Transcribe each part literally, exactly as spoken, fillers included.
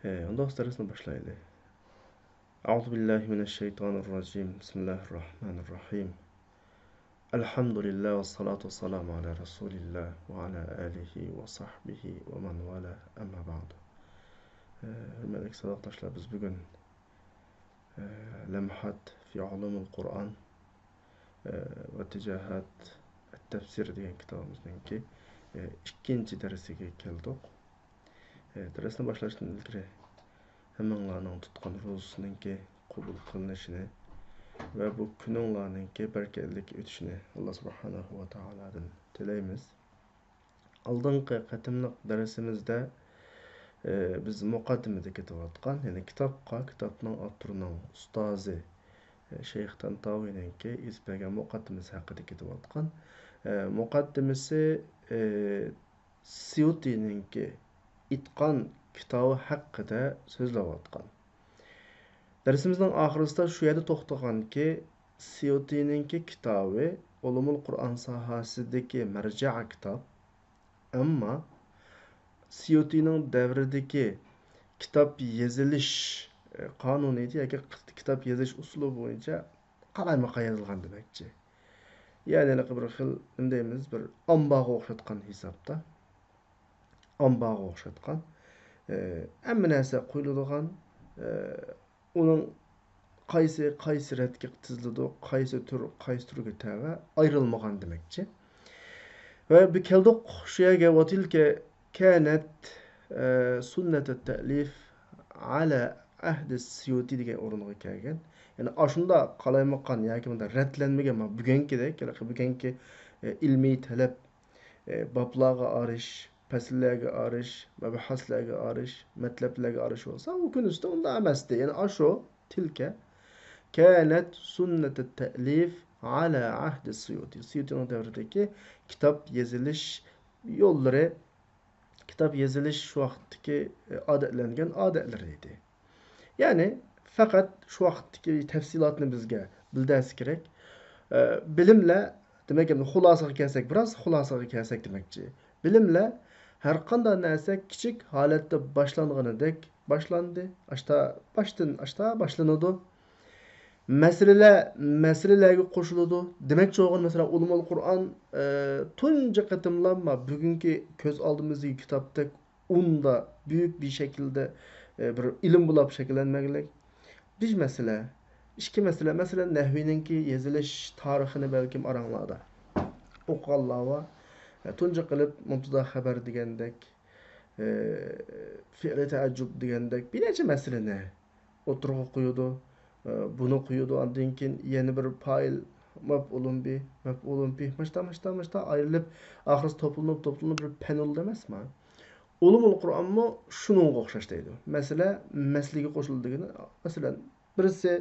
ئۇنداق دەرسنى باشلايلى. أعوذ بالله من الشيطان الرجيم. بسم الله الرحمن الرحيم. الحمد لله والصلاة والسلام على رسول الله وعلى آله وصحبه ومن والاه، أما بعد. ھۆرمەتلىك ساۋاقداشلار، بىز بۈگۈن لمحات في علوم القرآن واتجاهات التفسير دېگەن كىتابىمىزنىڭكى ئىككىنچى دەرسىگە كەلدۇق. دەرسنى باشلاشتىن ئىلگىرى ھەممىڭلارنىڭ تۇتقان روزىسىنىڭكى قوبۇل قىلىنىشىنى ۋە بۇ كۈنۈڭلارنىڭكى بەرىكەتلىك ئۆتۈشىنى ئاللا سۇبھانەھۇ ۋە تائالادىن تىلەيمىز. ئالدىنقى قېتىملىق دەرسىمىزدە، ئى، بىز مۇقەددىمىدە كېتىۋاتقان، يەنى كىتابقا، كىتابنىڭ ئاپتورىنىڭ ئۇستازى، ئى، شەيخ تەنتاۋىنىڭكى يېزىپ بەرگەن مۇقەددىمىسى ھەققىدە كېتىۋاتقان. ئى، مۇقەددىمىسى، ئى، سيۇتىنىڭكى ئېيتقان كىتابى ھەققىدە سۆزلەۋاتقان. دەرسىمىزنىڭ ئاخىرىسىدا شۇ يەردە توختىغانكى، سيۇتىنىڭكى كىتابى ئۇلۇمۇل قۇرئان ساھەسىدىكى مەرجەئە كىتاب. ئەمما سيۇتىنىڭ دەۋرىدىكى كىتاب يېزىلىش، ئە، قانۇنىيىتى ياكى كىتاب يېزىش ئۇسۇلى بويىچە قالايمىقان يېزىلغان دېمەكچى. يەنى ھېلىقى بىر خىل، نېمە دەيمىز، بىر ئامبارغا ئوخشاتقان ھېسابتا. ئامبارغا ئوخشاتقان. ئى، ھەممە نەرسە قويۇلىدىغان، ئى، ئۇنىڭ قايسى، قايسى رەتكە تىزىلىدۇ، قايسى تۈر، قايسى تۈرگە تەۋە ئايرىلمىغان دېمەكچى. ۋە بىز كەلدۇق شۇ يەرگە، وتلك كانت، ئى، سنة التأليف على عهد السيوطي دېگەن ئورۇنغا كەلگەن. يەنى ئاشۇنداق قالايمىقان ياكى مۇنداق رەتلەنمىگەن، مانا بۈگۈنكىدەك، ھېلىقى بۈگۈنكى، ئى، ئىلمىي تەلەپ ئى، بابلارغا ئايرىش، پەسىللەرگە ئايرىش، مەبھەسلەرگە ئايرىش، مەتلەپلەرگە ئايرىش بولسا، ئۇ كۈنىسىدە ئۇنداق ئەمەستى. يەنى ئاشۇ تىلكە كانت سنة التأليف على عهد السيوطي. سيۇتىنىڭ دەۋرىدىكى كىتاب يېزىلىش يوللىرى، كىتاب يېزىلىش شۇ ۋاقىتتىكى، ئى، ئادەتلەنگەن ئادەتلىرى ئىدى. يەنى، پەقەت شۇ ۋاقىتتىكى تەپسىلاتنى بىزگە بىلدۈرسە كېرەك. ئە، بىلىملەر، دېمەك، ئەمدى خۇلاسىغا كەلسەك، بىراز خۇلاسىغا كەلسەك دېمەكچى. بىلىملەر ھەرقانداق نەرسە كىچىك ھالەتتە باشلانغىنىدەك باشلاندى. ئاشتا، باشتىن ئاشتا باشلىنىدۇ. مەسىلىلەر مەسىلىلەرگە قوشۇلىدۇ. دېمەكچى بولغىنىم، مەسىلەن، ئۇلۇمۇل قۇرئان، ئە، تۇنجى قېتىملانما بۈگۈنكى كۆز ئالدىمىزدىكى كىتابتەك ئۇندا بۈيۈك بىر شەكىلدە، ئە، بىر ئىلىم بولاپ شەكىللەنمەگلىك. بىر مەسىلە، ئىككى مەسىلە، مەسىلەن، نەھۋىنىڭكى يېزىلىش تارىخىنى بەلكىم ئاراڭلاردا ئوقۇغانلار بار. ئە، تۇنجى قىلىپ مۇبتەدا خەبەر دېگەندەك، ئە، فېئىلى تەئەججۈب دېگەندەك بىر نەچچە مەسىلىنى ئوتتۇرىغا قويىدۇ. ئە، بۇنى قويىدۇ، ئاندىن كېيىن يەنە بىر پائىل، مەپئۇلۇن بىھ، مەپئۇلۇن بىھ، مۇشتا، مۇشتا، مۇشتا ئايرىلىپ، ئاخىرىسى توپلىنىپ، توپلىنىپ بىر پەن بولىدۇ ئەمەسمۇ؟ ئۇلۇمۇل قۇرئانمۇ شۇنىڭغا ئوخشاش دەيدۇ. مەسىلە، مەسىلىگە قوشۇلىدۇ دېگىنى، مەسىلەن، بىرسى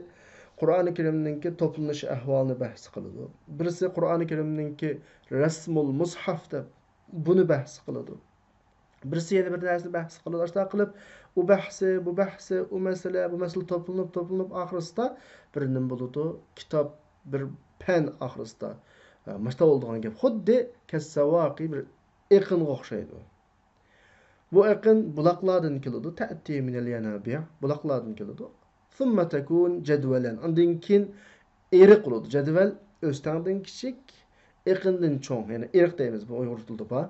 قۇرئانى كەرىمنىڭكى توپلىنىش ئەھۋالىنى بەھس قىلىدۇ. بىرسى قۇرئانى كەرىمنىڭكى رەسمۇل مۇسھەف دەپ بۇنى بەھس قىلىدۇ. بىرسى يەنە بىر نەرسىنى بەھس قىلىدۇ. ئاشۇنداق قىلىپ، ئۇ بەھسى، بۇ بەھسى، ئۇ مەسىلە، بۇ مەسىلە توپلىنىپ، توپلىنىپ، ئاخىرىسىدا بىر نېمە بولىدۇ؟ كىتاب، بىر پەن ئاخىرىسىدا. ئە، مۇشۇنداق بولىدىغان گەپ. خۇددى كەسسەۋاقى بىر ئېقىنغا ئوخشايدۇ. بۇ ئېقىن بۇلاقلاردىن كېلىدۇ. تەئتى مىنەل يەنابىع، بۇلاقلاردىن كېلىدۇ. ثم تكون جدولا. ئاندىن كېيىن ئېرىق بولىدۇ. جەدۋەل ئۆستەڭدىن كىچىك، ئېقىندىن چوڭ. يەنى ئېرىق دەيمىز بۇ ئۇيغۇر تىلىدا بار.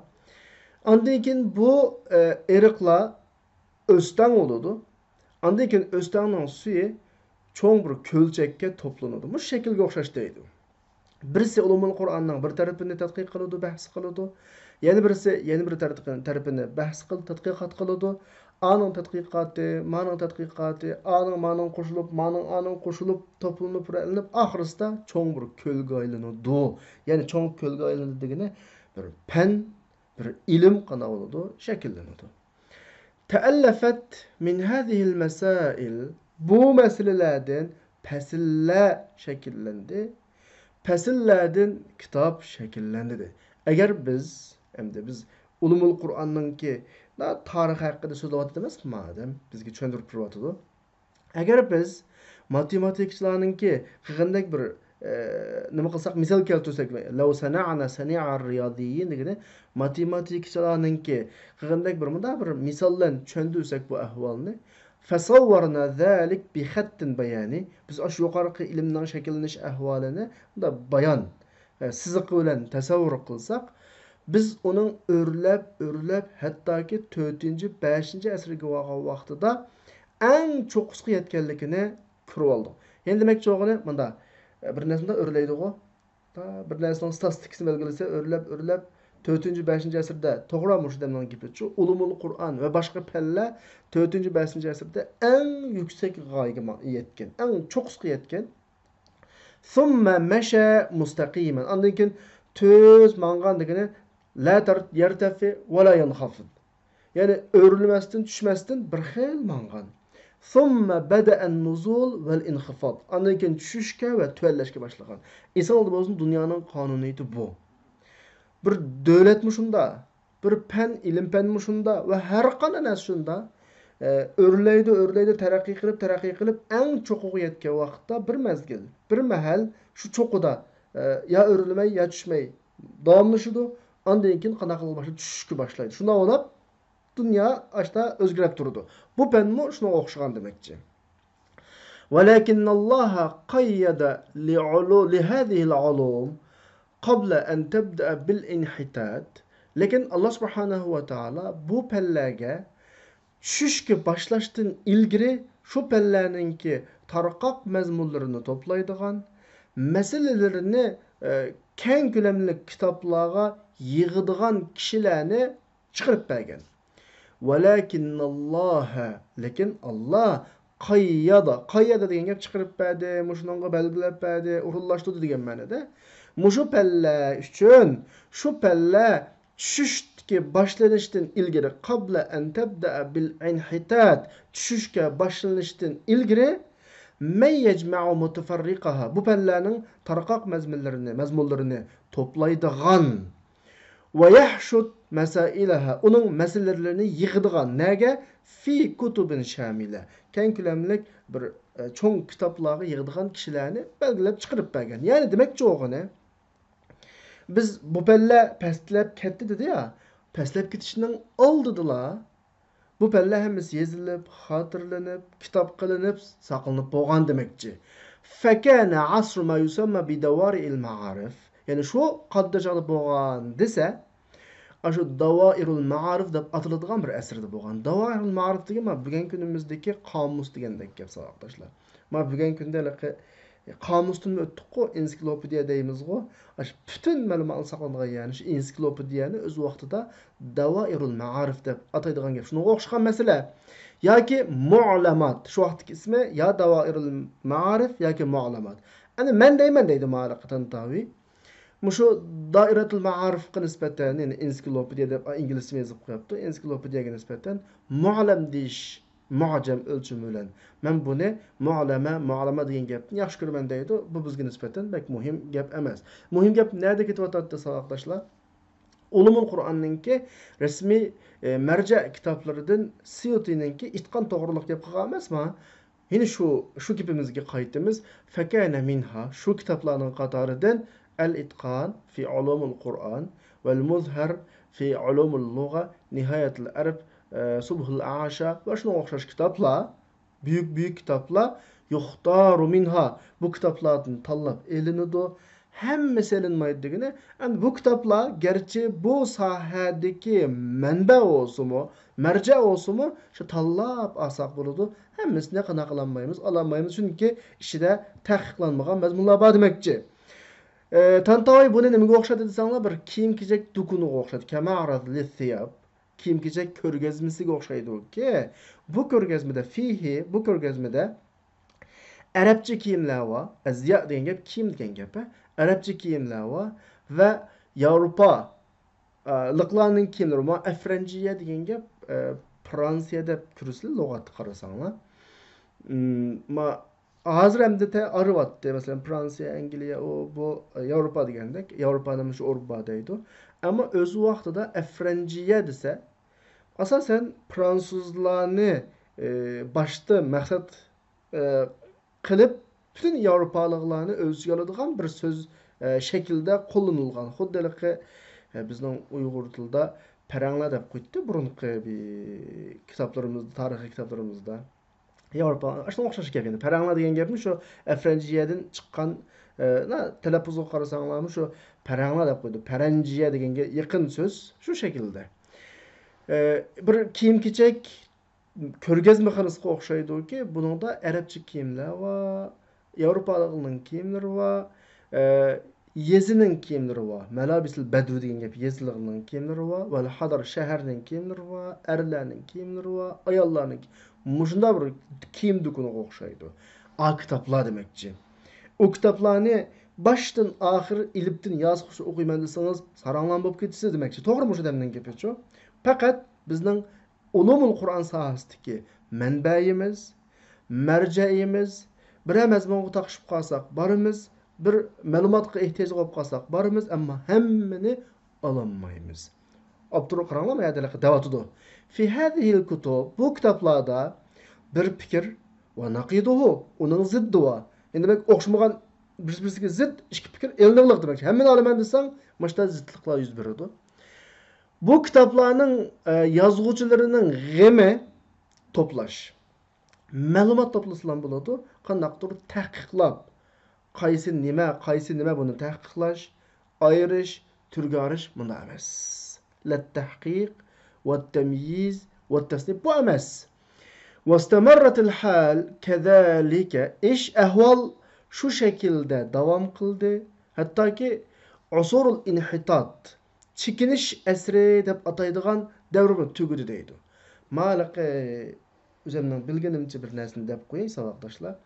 ئاندىن كېيىن بۇ، ئە، ئېرىقلار ئۆستەڭ بولىدۇ. ئاندىن كېيىن ئۆستەڭنىڭ سۈيى چوڭ بىر كۆلچەككە توپلىنىدۇ. مۇشۇ شەكىلگە ئوخشاش دەيدۇ. بىرسى ئۇلۇمۇل قۇرئاننىڭ بىر تەرىپىنى تەتقىق قىلىدۇ، بەھس قىلىدۇ. يەنە بىرسى يەنە بىر تەرىپىنى، تەرىپىنى بەھس قىل، تەتقىقات قىلىدۇ. ئانىڭ تەتقىقاتى، مانىڭ تەتقىقاتى، ئانىڭ مانىڭ قوشۇلۇپ، مانىڭ ئانىڭ قوشۇلۇپ، توپلىنىپ، رەتلىنىپ، ئاخىرسىدا چوڭ بىر كۆلگە ئايلىنىدۇ. يەنى چوڭ كۆلگە ئايلىنىدۇ دېگىنى بىر پەن، بىر ئىلىم قانداق بولىدۇ؟ شەكىللىنىدۇ. تەئەللەفەت مىن ھازىھىل مەسائىل، بۇ مەسىلىلەردىن پەسىللەر شەكىللەندى، پەسىللەردىن كىتاب شەكىللەندى. ئەگەر بىز، ئەمدى بىز ئۇلۇمۇل قۇرئاننىڭكى تارىخى ھەققىدە سۆزلەۋاتىدۇ ئەمەسمۇ، مادەم بىزگە چۈشەندۈرۈپ بېرىۋاتىدۇ. ئەگەر بىز ماتېماتىكىچىلارنىڭكى قىلغىنىدەك بىر ئە، نېمە قىلساق، مىسال كەلتۈرسەك، لەۋ سەنەئنا سەنىئەر رىيازىيين دېگىنى ماتېماتىكىچىلارنىڭكى قىلغىنىدەك بىر مۇنداق بىر مىسال بىلەن چۈشەندۈرسەك بۇ ئەھۋالنى، فەسەۋۋەرنا زالىك بىخەتتىن بەيانى، بىز ئاشۇ يۇقىرىقى ئىلىمنىڭ شەكىللىنىش ئەھۋالىنى مۇنداق بايان، ئە، سىزىقى بىلەن تەسەۋۋۇر قىلساق، بىز ئۇنىڭ ئۆرلەپ، ئۆرلەپ، ھەتتاكى تۆتىنچى، بەشىنچى ئەسىرگە بارغان ۋاقتىدا ئەڭ چوققىسىغا يەتكەنلىكىنى كۆرۈۋالدۇق. يەنى دېمەكچى بولغىنى مۇندا، بىر نەرسە مۇنداق ئۆرلەيدىغۇ. بىر نەرسىنىڭ ستاتىستىكىسىنى بەلگىلىسە، ئۆرلەپ، ئۆرلەپ، تۆتىنچى، بەشىنچى ئەسىردە، توغرا مۇشۇ ئادەمنىڭ گېپىچۇ، ئۇلۇمۇل قۇرئان ۋە باشقا پەنلەر تۆتىنچى، بەشىنچى ئەسىردە ئەڭ يۈكسەك غايىگە ما-، يەتكەن، ئەڭ چوققىسىغا يەتكەن. ثم مشى مستقيما. ئاندىن كېيىن تۈز ماڭغان دېگىنى لا تر-، يرتفع ولا ينخفض. يەنى ئۆرلىمەستىن، چۈشمەستىن بىر خىل ماڭغان. ثم بدأ النزول والانخفاض. ئاندىن كېيىن چۈشۈشكە ۋە تۆۋەنلەشكە باشلىغان. ئېسىڭلاردا بولسۇن، دۇنيانىڭ قانۇنىيىتى بۇ. بىر دۆلەتمۇ شۇنداق، بىر پەن، ئىلىم پەنمۇ شۇنداق ۋە ھەر قانداق نەرسە شۇنداق. ئە، ئۆرلەيدۇ، ئۆرلەيدۇ، تەرەققىي قىلىپ، تەرەققىي قىلىپ، ئەڭ چوققىغا يەتكەن ۋاقىتتا بىر مەزگىل، بىر مەھەل شۇ چوققىدا، ئە، يا ئۆرلىمەي، يا چۈشمەي داۋاملىشىدۇ. ئاندىن كېيىن قانداق قىلغىلى باشلايدۇ؟ چۈشۈشكە باشلايدۇ. شۇنداق بولۇپ، دۇنيا ئاشتا ئۆزگىرىپ تۇرىدۇ. بۇ پەنمۇ شۇنىڭغا ئوخشىغان دېمەكچى. ولكن الله قيد لعلو-، لهذه العلوم قبل أن تبدأ بالانحطاط. لېكىن ئاللا سۇبھانەھۇ ۋە تائالا بۇ پەنلەرگە چۈشۈشكە باشلاشتىن ئىلگىرى شۇ پەنلەرنىڭكى تارقاق مەزمۇنلىرىنى توپلايدىغان، مەسىلىلىرىنى، ئە، كەڭ كۆلەملىك كىتابلارغا يىغىدىغان كىشىلەرنى چىقىرىپ بەرگەن. ولكن الله، لېكىن ئاللا، قيد، قيد دېگەن گەپ چىقىرىپ بەردى، مۇشۇنىڭغا بەلگىلەپ بەردى، ئورۇنلاشتۇردى دېگەن مەنىدە. مۇشۇ پەنلەر ئۈچۈن، شۇ پەنلەر چۈشۈشتىكى باشلىنىشتىن ئىلگىرى، قبل أن تبدأ بالانحطاط، چۈشۈشكە باشلىنىشتىن ئىلگىرى، من يجمع متفرقها، بۇ پەنلەرنىڭ تارقاق مەزمۇنلىرىنى، مەزمۇنلىرىنى توپلايدىغان، ويحشد مسائلها، ئۇنىڭ مەسىلىلىرىنى يىغىدىغان. نەگە؟ في كتب شاملة، كەڭ كۆلەملىك بىر، ئە، چوڭ كىتابلارغا يىغىدىغان كىشىلەرنى بەلگىلەپ چىقىرىپ بەرگەن. يەنى دېمەكچى بولغىنى، بىز بۇ پەنلەر پەسلەپ كەتتى دېدى يا، پەسلەپ كېتىشنىڭ ئالدىدىلا بۇ پەنلەر ھەممىسى يېزىلىپ، خاتىرىلىنىپ، كىتاب قىلىنىپ، ساقلىنىپ بولغان دېمەكچى. فكان عصر ما يسمى بدوائر المعارف. يەنى شۇ قاندا چاغدا بولغان دېسە، ئاشۇ داۋائىرۇل مائارىف دەپ ئاتىلىدىغان بىر ئەسىردە بولغان. داۋائىرۇل مائارىف دېگەن مانا بۈگۈنكى كۈنىمىزدىكى قامۇس دېگەندەك گەپ، ساۋاقداشلار. مانا بۈگۈنكى كۈندە ھېلىقى قامۇستىنمۇ ئۆتتۇققۇ، ئېنسىكلوپېدىيە دەيمىزغۇ. ئاشۇ پۈتۈن مەلۇماتنى ساقلانغان يەرنى، شۇ ئېنسىكلوپېدىيەنى ئۆز ۋاقتىدا داۋائىرۇل مائارىف دەپ ئاتايدىغان گەپ. شۇنىڭغا ئوخشىغان مەسىلە. ياكى مۇئلەمات، شۇ ۋاقىتتىكى ئىسمى يا داۋائىرۇل مائارىف ياكى مۇئلەمات. ئەنە مەن دەيمەن دەيدۇ مالىقى تانتاۋى. مۇشۇ دائىرەتۇل مائارىفقا نىسبەتەن، يەنى ئېنسىكلوپېدىيە دەپ ئىنگلىزچىمۇ يېزىپ قويۇپتۇ، ئېنسىكلوپېدىيەگە نىسبەتەن مۇئلەم دېيىش، مۇئجەم ئۆلچىمى بىلەن. مەن بۇنى مۇئلەمە، مۇئلەمە دېگەن گەپنى ياخشى كۆرىمەن دەيدۇ. بۇ بىزگە نىسبەتەن بەك مۇھىم گەپ ئەمەس. مۇھىم گەپ نەدە كېتىۋاتاتتى، ساۋاقداشلار؟ ئۇلۇمۇل قۇرئاننىڭكى رەسمىي، ئە، مەرجە كىتابلىرىدىن سيۇتىنىڭكى ئىتقان توغرىلىق گەپ قىلغان ئەمەسما؟ يەنە شۇ، شۇ گېپىمىزگە قايتىمىز. فكان منها، شۇ كىتابلارنىڭ قاتارىدىن الإتقان في علوم القرآن والمظهر في علوم اللغة، نهاية العرب، ئە، سبل الإعاشة ۋە شۇنىڭغا ئوخشاش كىتابلار، بۈيۈك، بۈيۈك كىتابلار، يختار منها، بۇ كىتابلاردىن تاللاپ ئېلىنىدۇ. ھەممىسى ئېلىنمايدۇ دېگىنى، ئەمدى بۇ كىتابلار گەرچە بۇ ساھەدىكى مەنبە بولسىمۇ، مەرجە بولسىمۇ، شۇ تاللاپ ئالساق بولىدۇ. ھەممىسىنى قانداق قىلالمايمىز، ئالالمايمىز، چۈنكى ئىچىدە تەھقىقلانمىغان مەزمۇنلار بار دېمەكچى. ئە، تانتاۋى بۇنى نېمىگە ئوخشاتتى دېسەڭلار، بىر كىيىم-كېچەك دۇكىنىغا ئوخشاتتى. كمعرض للثياب. كىيىم-كېچەك كۆرگەزمىسىگە ئوخشايدۇكى. بۇ كۆرگەزمىدە فىھى، بۇ كۆرگەزمىدە ئەرەبچە كىيىملەر بار. ئەزيا دېگەن گەپ كىيىم دېگەن گەپ، ھە؟ ئەرەبچە كىيىملەر بار ۋە ياۋروپا، ئە، لىقلارنىڭ كىيىملىرى بار. ئەفرەنجىيە دېگەن گەپ، ئە، فرانسىيە دەپ كۆرىسىلەر لۇغەتتە قارىساڭلار. ئىم، ما-، ھازىر ئەمدى تە-، ئايرىۋاتتى. مەسىلەن، فرانسىيە، ئەنگلىيە، ئۇ، بۇ، ياۋروپا دېگەندەك. ياۋروپانى مۇشۇ ئوروپا دەيدۇ. ئەمما ئۆز ۋاقتىدا ئەفرەنجىيە دېسە، ئاساسەن، فرانسۇزلارنى، ئى، باشتا مەقسەت، ئى، قىلىپ، پۈتۈن ياۋروپالىقلارنى ئۆز ئىچىگە ئالىدىغان بىر سۆز، ئە، شەكلىدە قوللىنىلغان. خۇددى ھېلىقى، ئە، بىزنىڭ ئۇيغۇر تىلىدا پەرەڭلەر دەپ قويۇتتى بۇرۇنقى بىر كىتابلىرىمىزدا، تارىخىي كىتابلىرىمىزدا. ياۋروپا، شۇنىڭغا ئوخشاش گەپ يەنە. پەرەڭلەر دېگەن گەپمۇ شۇ ئەفرەنجىيەدىن چىققان، ئە، نا-، تەلەپپۇزىغا قارىساڭلارمۇ شۇ پەرەڭلەر دەپ قويدى. پەرەنجىيە دېگەنگە يېقىن سۆز شۇ شەكىلدە. ئە، بىر كىيىم-كېچەك كۆرگەزمىخانىسىغا ئوخشايدۇكى، بۇنىڭدا ئەرەبچە كىيىملەر بار، ياۋروپالىقلارنىڭ كىيىملىرى بار، ئە، يېزىنىڭ كىيىملىرى بار. مەلابىسىل بەدۋ دېگەن گەپ، يېزىلىقنىڭ كىيىملىرى بار. ۋەل ھەزەر، شەھەرنىڭ كىيىملىرى بار، ئەرلەرنىڭ كىيىملىرى بار، ئاياللارنىڭ كىي-، مۇشۇنداق بىر كىيىم دۇكىنىغا ئوخشايدۇ. ئا كىتابلار دېمەكچى. ئۇ كىتابلارنى باشتىن ئاخىر ئېلىپتىن يازغۇچە ئوقۇيمەن دېسىڭىز، ساراڭلام بولۇپ كېتىسىز دېمەكچى. توغرا، مۇشۇ ئادەمنىڭ گېپىچۇ. پەقەت بىزنىڭ ئۇلۇمۇل قۇرئان ساھەسىدىكى مەنبەيىمىز، مەرجەئىمىز، بىرەر مەزمۇنغا تاقىشىپ قالساق بارىمىز، بىر مەلۇماتقا ئېھتىياجلىق بولۇپ قالساق بارىمىز، ئەمما ھەممىنى ئالالمايمىز. ئاپتور قاراڭلار، ما يەردە دەۋاتىدۇ. في هذه الكتب، بۇ كىتابلاردا بىر پىكىر ۋە نەقىدۇھۇ، ئۇنىڭ زىددى بار. يەنى دېمەك، ئوخشىمىغان، بىر-، بىرسىگە زىت ئىككى پىكىر ئېلىنىغلىق دېمەك. ھەممىنى ئالىمەن دېسەڭ، مۇشۇنداق زىتلىقلار يۈز بېرىدۇ. بۇ كىتابلارنىڭ، ئە، يازغۇچىلىرىنىڭ غېمى توپلاش. مەلۇمات توپلىسىلا بولىدۇ. قانداقتۇر تەھقىقلاپ، قايسى نېمە، قايسى نېمە، بۇنى تەھقىقلاش، ئايرىش، تۈرگە ئايرىش مۇنداق ئەمەس. لەتتەھقىق، ۋەتتەميىز، ۋەتتەسنىپ بۇ ئەمەس. ۋەستەمەررەتىل ھال كەزالىكە، ئىش ئەھۋال شۇ شەكىلدە داۋام قىلدى. ھەتتاكى ئۇسۇرۇل ئىنھىتات، چېكىنىش ئەسرى دەپ ئاتايدىغان دەۋرمۇ تۈگىدى دەيدۇ. مالىقى ئۆزۈمنىڭ بىلگىنىمچە بىر نەرسىنى دەپ قوياي، ساۋاقداشلار.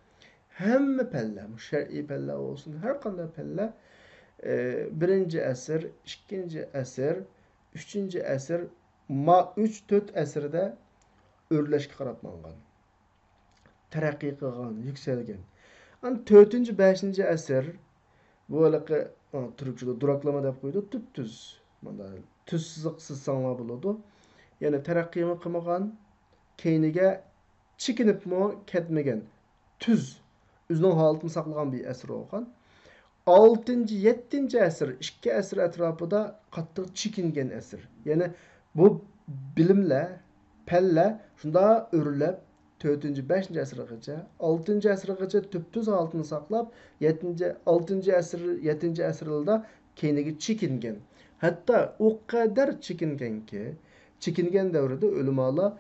ھەممە پەنلەر، شەرئىي پەنلەر بولسۇن، ھەر قانداق پەنلەر، ئى، بىرىنچى ئەسىر، ئىككىنچى ئەسىر، ئۈچىنچى ئەسىر، ما ئۈچ، تۆت ئەسىردە ئۆرلەشكە قاراپ ماڭغان. تەرەققىي قىلغان، يۈكسەلگەن. ئەنە تۆتىنچى، بەشىنچى ئەسىر، بۇ ھېلىقى، ئا، تۈركچىدە دۇراكلىما دەپ قويىدۇ، تۈپتۈز. مانا تۈز سىزىق سىزساڭلار بولىدۇ. يەنى تەرەققىيمۇ قىلمىغان، كەينىگە چېكىنىپمۇ كەتمىگەن. تۈز، ئۆزىنىڭ ھالىتىنى ساقلىغان بىر ئەسىر بولغان. ئالتىنچى، يەتتىنچى ئەسىر، ئىككى ئەسىر ئەتراپىدا قاتتىق چېكىنگەن ئەسىر. يەنى بۇ بىلىملەر، پەنلەر شۇنداق ئۆرلەپ، تۆتىنچى، بەشىنچى ئەسىرغىچە، ئالتىنچى ئەسىرغىچە تۈپتۈز ھالىتىنى ساقلاپ، يەتتىنچى، ئالتىنچى ئەسىر، يەتتىنچى ئەسىرلەردە كەينىگە چېكىنگەن. ھەتتا ئۇ قەدەر چېكىنگەنكى، چېكىنگەن دەۋرىدە ئۆلىمالار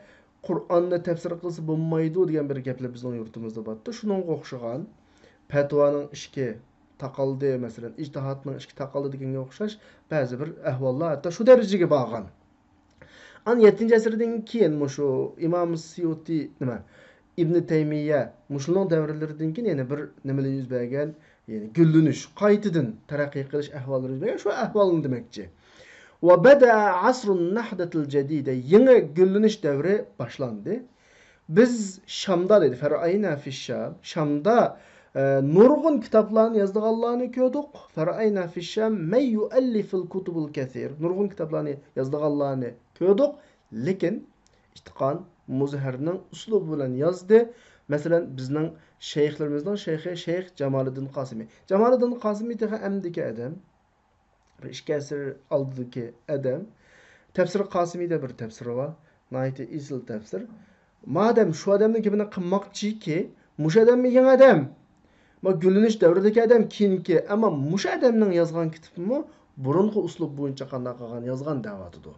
قۇرئاننى تەپسىر قىلسا بولمايدۇ دېگەن بىر گەپلەر بىزنىڭ يۇرتىمىزدا بارتتى. شۇنىڭغا ئوخشىغان پەتىۋانىڭ ئىشىكى تاقالدى، مەسىلەن، ئىجتىھادنىڭ ئىشىكى تاقالدى دېگەنگە ئوخشاش بەزى بىر ئەھۋاللار ھەتتا شۇ دەرىجىگە بارغان. ئان يەتتىنچى ئەسىردىن كېيىن مۇشۇ ئىمام سيۇتى، نېمە، ئىبنى تەيمىيە، مۇشۇنىڭ دەۋرلىرىدىن كېيىن يەنە بىر نېمىلەر يۈز بەرگەن، يەنى گۈللىنىش، قايتىدىن تەرەققىي قىلىش ئەھۋاللىرى يۈز بەرگەن، شۇ ئەھۋالنى دېمەكچى. وبدأ عصر النهضة الجديدة، يېڭى گۈللىنىش دەۋرى باشلاندى. بىز شامدا دەيدۇ، فرأينا في الشام، شامدا، ئە، نۇرغۇن كىتابلارنى يازىدىغانلارنى كۆردۇق. فرأينا في الشام من يؤلف الكتب الكثير، نۇرغۇن كىتابلارنى يازىدىغانلارنى كۆردۇق. لېكىن ئىتقان مۇزھەرنىڭ ئۇسلۇبى بىلەن يازدى. مەسىلەن، بىزنىڭ شەيخلىرىمىزنىڭ شەيخى شەيخ جامالىدىن قاسىمى. جامالىدىن قاسىمى تېخى ئەمدىكى ئادەم. بىر ئىككى ئەسىر ئالدىدىكى ئادەم. تەپسىر قاسىمىدە بىر تەپسىرى بار. ناھايىتى ئېسىل تەپسىر. مادەم شۇ ئادەمنىڭ گېپىنى قىلماقچىكى، مۇشۇ ئادەممۇ يېڭى ئادەم. ما گۈللىنىش دەۋرىدىكى ئادەم كېيىنكى، ئەمما مۇشۇ ئادەمنىڭ يازغان كىتابىمۇ بۇرۇنقى ئۇسلۇب بويىچە قانداق قىلغان يازغان دەۋاتىدۇ.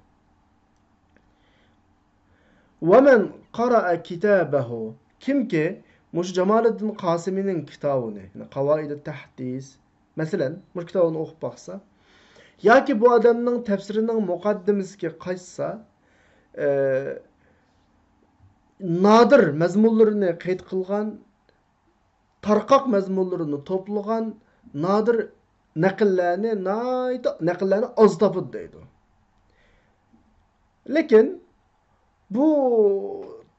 ومن قرأ كتابه، كىمكى مۇشۇ جامالىدىن قاسىمىنىڭ كىتابىنى، يەنى قاۋائىدۇ تەھدىس، مەسىلەن، مۇشۇ كىتابىنى ئوقۇپ باقسا، ياكى بۇ ئادەمنىڭ تەپسىرىنىڭ مۇقەددىمىسىگە قايتسا، ئە، نادىر مەزمۇنلىرىنى قەيت قىلغان، تارقاق مەزمۇنلىرىنى توپلىغان نادىر نەقىللەرنى ناھايىتى، نەقىللەرنى ئاز تاپىدۇ دەيدۇ. لېكىن بۇ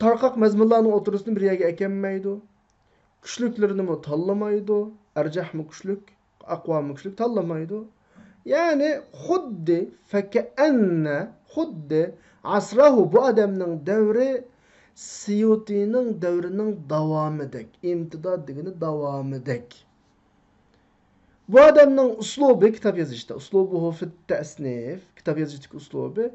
تارقاق مەزمۇنلارنىڭ ئوتتۇرىسىنى بىر يەرگە ئەكەلمەيدۇ. كۈچلۈكلىرىنىمۇ تاللىمايدۇ. ئەرجەھمۇ كۈچلۈك، ئەقۋامۇ كۈچلۈك تاللىمايدۇ. يەنى خۇددى، فەكەئەننە، خۇددى، ئەسرەھۇ، بۇ ئادەمنىڭ دەۋرى سيۇتىنىڭ دەۋرىنىڭ داۋامىدەك. ئىمتىداد دېگىنى داۋامىدەك. بۇ ئادەمنىڭ ئۇسلۇبى كىتاب يېزىشتا، ئۇسلۇبۇھۇ فىت تەسنىف، كىتاب يېزىشتىكى ئۇسلۇبى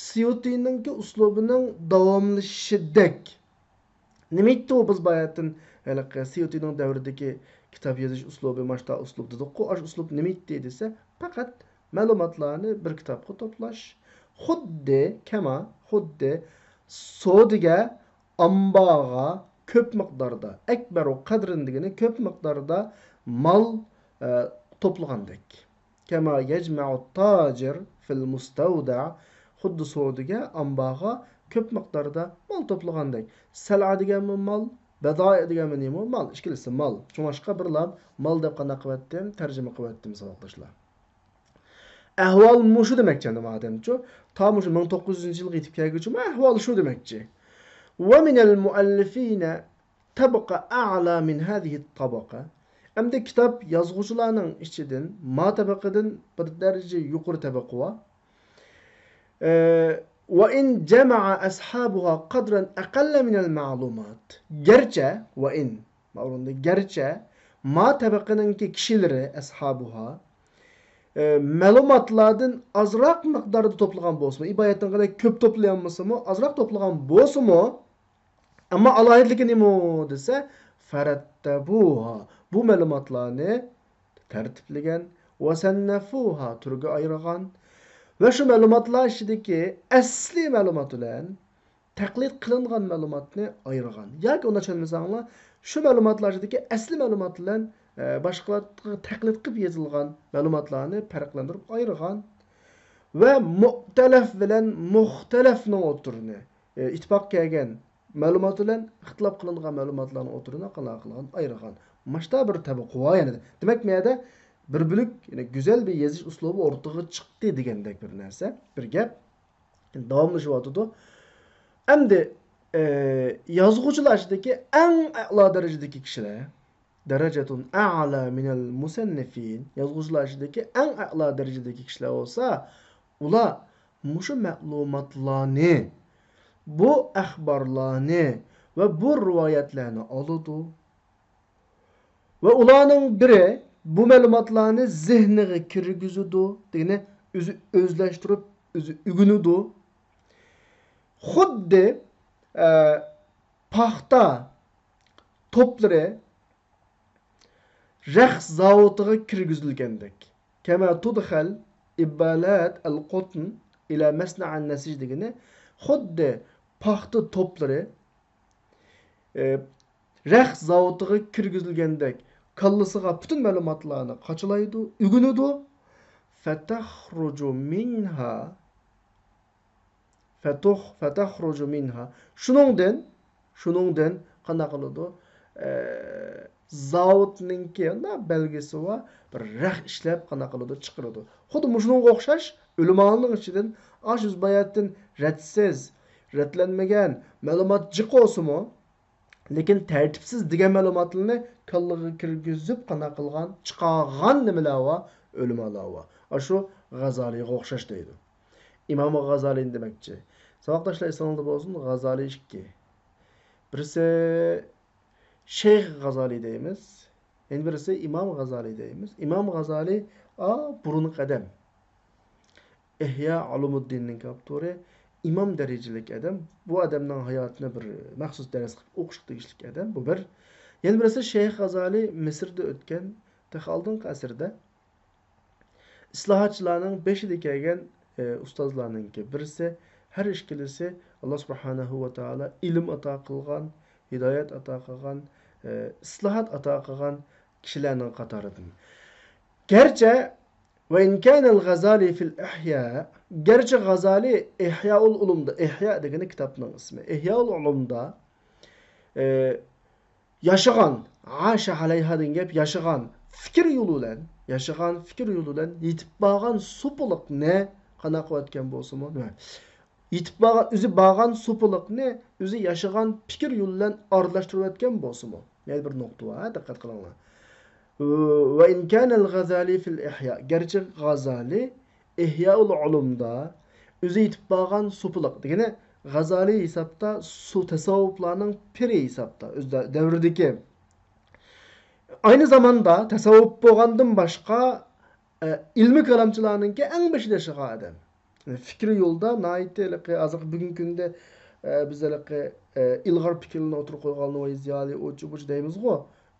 سيۇتىنىڭكى ئۇسلۇبىنىڭ داۋاملىشىشىدەك. نېمە ئېيتتى ئۇ؟ بىز باياتىن ھېلىقى سيۇتىنىڭ دەۋرىدىكى كىتاب يېزىش ئۇسلۇبى ماشتا ئۇسلۇب دېدۇققۇ، ئاشۇ ئۇسلۇب نېمە ئېيتتى دېسە، پەقەت مەلۇماتلارنى بىر كىتابقا توپلاش. خۇددى، كەما، خۇددى سودىگەر ئامبارغا كۆپ مىقداردا، ئەكبەرۇ قەدرىن دېگىنى كۆپ مىقداردا مال، ئە، توپلىغاندەك. كەما يەجمەئۇ تاجىر فىل مۇستەۋدەئ، خۇددى سودىگەر ئامبارغا كۆپ مىقداردا مال توپلىغاندەك. سەلئە دېگەنمۇ مال، بەدائىئ دېگەنمۇ نېمە؟ مال، ئىككىلىسى مال. شۇڭلاشقا بىرلا مال دەپ قانداق قىلىۋەتتىم؟ تەرجىمە قىلىۋەتتىم، ساۋاقداشلار. ئەھۋال مۇشۇ دېمەكچى ئەمدى مادەمچۇ. تا مۇشۇ مىڭ توققۇز يۈزىنچى يىلغا يېتىپ كەلگۈچىمۇ ئەھۋال شۇ دېمەكچى. ومن المؤلفين طبقة أعلى من هذه الطبقة. ئەمدى كىتاب يازغۇچىلارنىڭ ئىچىدىن ما تەبەقىدىن بىر دەرىجە يۇقىرى تەبەقە بار. ئە، وإن جمع أصحابها قدرا أقل من المعلومات. گەرچە، ۋە ئىن، ماۋرۇندا گەرچە، ما تەبەقىنىڭكى كىشىلىرى، ئەسھابۇھا، ئە، مەلۇماتلاردىن ئازراق مىقداردا توپلىغان بولسىمۇ، ئىبايەتنىڭكىدەك كۆپ توپلىيالمىسىمۇ، ئازراق توپلىغان بولسىمۇ، ئەمما ئالاھىدىلىكى نېمە دېسە، فەرەتتەبۇھا، بۇ مەلۇماتلارنى تەرتىپلىگەن، ۋەسەننەفۇھا، تۈرگە ئايرىغان ۋە شۇ مەلۇماتلار ئىچىدىكى ئەسلىي مەلۇمات بىلەن تەقلىد قىلىنغان مەلۇماتنى ئايرىغان. ياكى ئۇنداق چۈشەنمىسەڭلار، شۇ مەلۇماتلار ئىچىدىكى ئەسلىي مەلۇمات بىلەن، ئە، باشقىلارغا تەقلىد قىلىپ يېزىلغان مەلۇماتلارنى پەرقلەندۈرۈپ ئايرىغان ۋە مۇئتەلەف بىلەن مۇختەلەفنىڭ ئوتتۇرىنى، ئە، ئىتتىپاق كەلگەن مەلۇمات بىلەن ئىختىلاپ قىلىنغان مەلۇماتلارنىڭ ئوتتۇرىنى قانداق قىلغان؟ ئايرىغان. ماشتا بىر تەبىقە بار يەنە. دېمەك، مۇ يەردە بىر بۆلەك، يەنى گۈزەل بىر يېزىش ئۇسلۇبى ئورتىغا چىقتى دېگەندەك بىر نەرسە، بىر گەپ. داۋاملىشىۋاتىدۇ. ئەمدى، ئە، يازغۇچىلار ئىچىدىكى ئەڭ ئەلا دەرىجىدىكى كىشىلەر، دەرەجەتۇن ئەلا مىنەل مۇسەننىفىن، يازغۇچىلار ئىچىدىكى ئەڭ ئەلا دەرىجىدىكى كىشىلەر بولسا، ئۇلار مۇشۇ مەلۇماتلارنى، بۇ ئەخبارلارنى ۋە بۇ رىۋايەتلەرنى ئالىدۇ. ۋە ئۇلارنىڭ بىرى بۇ مەلۇماتلارنى زېھنىغا كىرگۈزىدۇ، دېگىنى ئۆزى ئۆزلەشتۈرۈپ، ئۆزى ئۆگىنىدۇ. خۇددى، ئە، پاختا توپلىرى رەخت زاۋۇتىغا كىرگۈزۈلگەندەك. كەما تۇدخەل ئىبالەت ئەل قوتن ئىلە مەسنەئەن نەسىج دېگىنى خۇددى پاختا توپلىرى، ئە، رەخت زاۋۇتىغا كىرگۈزۈلگەندەك كاللىسىغا پۈتۈن مەلۇماتلارنى قاچىلايدۇ، ئۆگىنىدۇ. فەتەخرۇجۇ مىنھا فتخ، فتخرج منها. شۇنىڭدىن، شۇنىڭدىن قانداق قىلىدۇ؟ ئە، زاۋۇتنىڭكى ئانا بەلگىسى بار، بىر رەخت ئىشلەپ قانداق قىلىدۇ؟ چىقىرىدۇ. خۇددى مۇشۇنىڭغا ئوخشاش ئۆلىمالارنىڭ ئىچىدىن ئاشۇ باياتىن رەتسىز، رەتلەنمىگەن، مەلۇمات جىق بولسىمۇ، لېكىن تەرتىپسىز دېگەن مەلۇماتلارنى كاللىغا كىرگۈزۈپ قانداق قىلغان، چىقارغان نېمىلەر بار؟ ئۆلىمالار بار. ئاشۇ غازالىيغا ئوخشاش دەيدۇ. ئىمام غازالىينى دېمەكچى. ساۋاقداشلار ئېسىڭلاردا بولسۇن، غازالىي ئىككى. بىرسى شەيخ غازالىي دەيمىز، يەنە بىرسى ئىمام غازالىي دەيمىز. ئىمام غازالىي، ئا، بۇرۇنقى ئادەم. ئىھيا ئۇلۇمۇددىننىڭ ئاپتورى، ئىمام دەرىجىلىك ئادەم. بۇ ئادەمنىڭ ھاياتىنى بىر مەخسۇس دەرس قىلىپ ئوقۇشقا تېگىشلىك ئادەم. بۇ بىر. يەنە بىرسى شەيخ غازالىي مىسىردا ئۆتكەن، تېخى ئالدىنقى ئەسىردە ئىسلاھاتچىلارنىڭ بېشىدا كەلگەن، ئە، ئۇستازلارنىڭكى بىرسى. ھەر ئىككىلىسى ئاللا سۇبھانەھۇ ۋە تائالا ئىلىم ئاتا قىلغان، ھىدايەت ئاتا قىلغان، ئە، ئىسلاھات ئاتا قىلغان كىشىلەرنىڭ قاتارىدىن. گەرچە، ۋە ئىن كانەل غازالى فىل ئىھيا، گەرچە غازالىي ئىھيائۇل ئۇلۇمدا، ئىھيا دېگىنى كىتابنىڭ ئىسمى، ئىھيائۇل ئۇلۇمدا، ئە، ياشىغان، عاش عەلەيھا دېگەن گەپ، ياشىغان پىكىر يولى بىلەن، ياشىغان پىكىر يولى بىلەن يېتىپ بارغان سوپىلىقنى قانداق قىلىۋەتكەن بولسىمۇ، نېمە؟ يېتىپ بارغان، ئۆزى بارغان سوپىلىقنى ئۆزى ياشىغان پىكىر يولى بىلەن ئارىلاشتۇرۇۋەتكەن بولسىمۇ. يەنە بىر نۇقتا بار، ھە، دىققەت قىلىڭلار. ۋە ئىن كانەل غازالى فىل ئىھيا. گەرچە غازالىي ئىھيائۇل ئۇلۇمدا ئۆزى يېتىپ بارغان سوپىلىق دېگىنى، غازالى ھېسابتا سۇ تەسەۋۋۇپلارنىڭ پىرى ھېسابتا، ئۆز دە-، دەۋرىدىكى. ئاينى زاماندا تەسەۋۋۇپ بولغاندىن باشقا، ئە، ئىلمىي كالامچىلارنىڭكى ئەڭ بېشىدا ياشىغان ئادەم. فىكرىي يولدا ناھايىتى ھېلىقى ھازىرقى بۈگۈنكى كۈندە، ئە، بىز ھېلىقى، ئە، ئىلغار پىكىرلىرىنى ئوتتۇرىغا قويغانلىقى، زىيالىي، ئۇچۇ-بۇچۇ دەيمىزغۇ.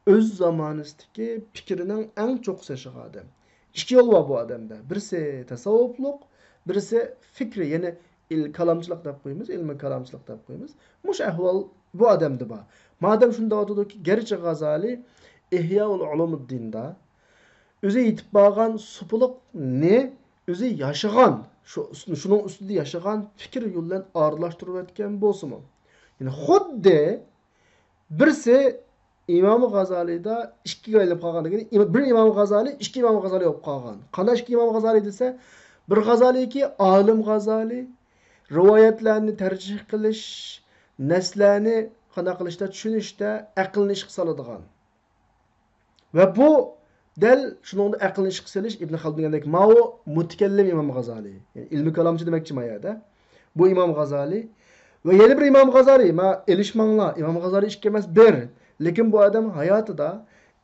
ئۆز زامانىسىدىكى پىكرىنىڭ ئەڭ چوققىسى ياشىغان ئادەم. ئىككى يول بار بۇ ئادەمدە. بىرسى تەسەۋۋۇپلۇق، بىرسى فىكرىي، يەنى ئىل-، كالامچىلىق دەپ قويىمىز، ئىلمىي كالامچىلىق دەپ قويىمىز. مۇشۇ ئەھۋال بۇ ئادەمدە بار. مادەم شۇنداق ئاتىدۇكى، گەرچە غازالى ئىھيائۇل ئۇلۇمۇددىندا ئۆزى يېتىپ بارغان سوپىلىقنى ئۆزى ياشىغان، شۇ، شۇنىڭ ئۈستىدە ياشىغان پىكىر يولى بىلەن ئارىلاشتۇرۇۋەتكەن بولسىمۇ، يەنى خۇددى بىرسى ئىمام غازالىدا ئىككىگە ئايلىنىپ قالغان دېگىنى، ئىم-، بىر ئىمام غازالى، ئىككى ئىمام غازالى بولۇپ قالغان. قانداق ئىككى ئىمام غازالى دېسە، بىر غازالىكى ئالىم غازالى، رىۋايەتلەرنى تەرجىھ قىلىش، نەسلەرنى قانداق قىلىشتا، چۈشىنىشتە ئەقىلنى ئىشقا سالىدىغان. ۋە بۇ دەل شۇنىڭدا ئەقىلنى ئىشقا سېلىش ئىبن خەلدۇن دېگەندەك ماۋۇ مۇتەكەللىم ئىمام غازالى. يەنى ئىلمىي كالامچى دېمەكچى ما يەردە. بۇ ئىمام غازالى. ۋە يەنە بىر ئىمام غازالى. ما ئېلىشماڭلار. ئىمام غازالى ئىككى ئەمەس، بىر. لېكىن بۇ ئادەم ھاياتىدا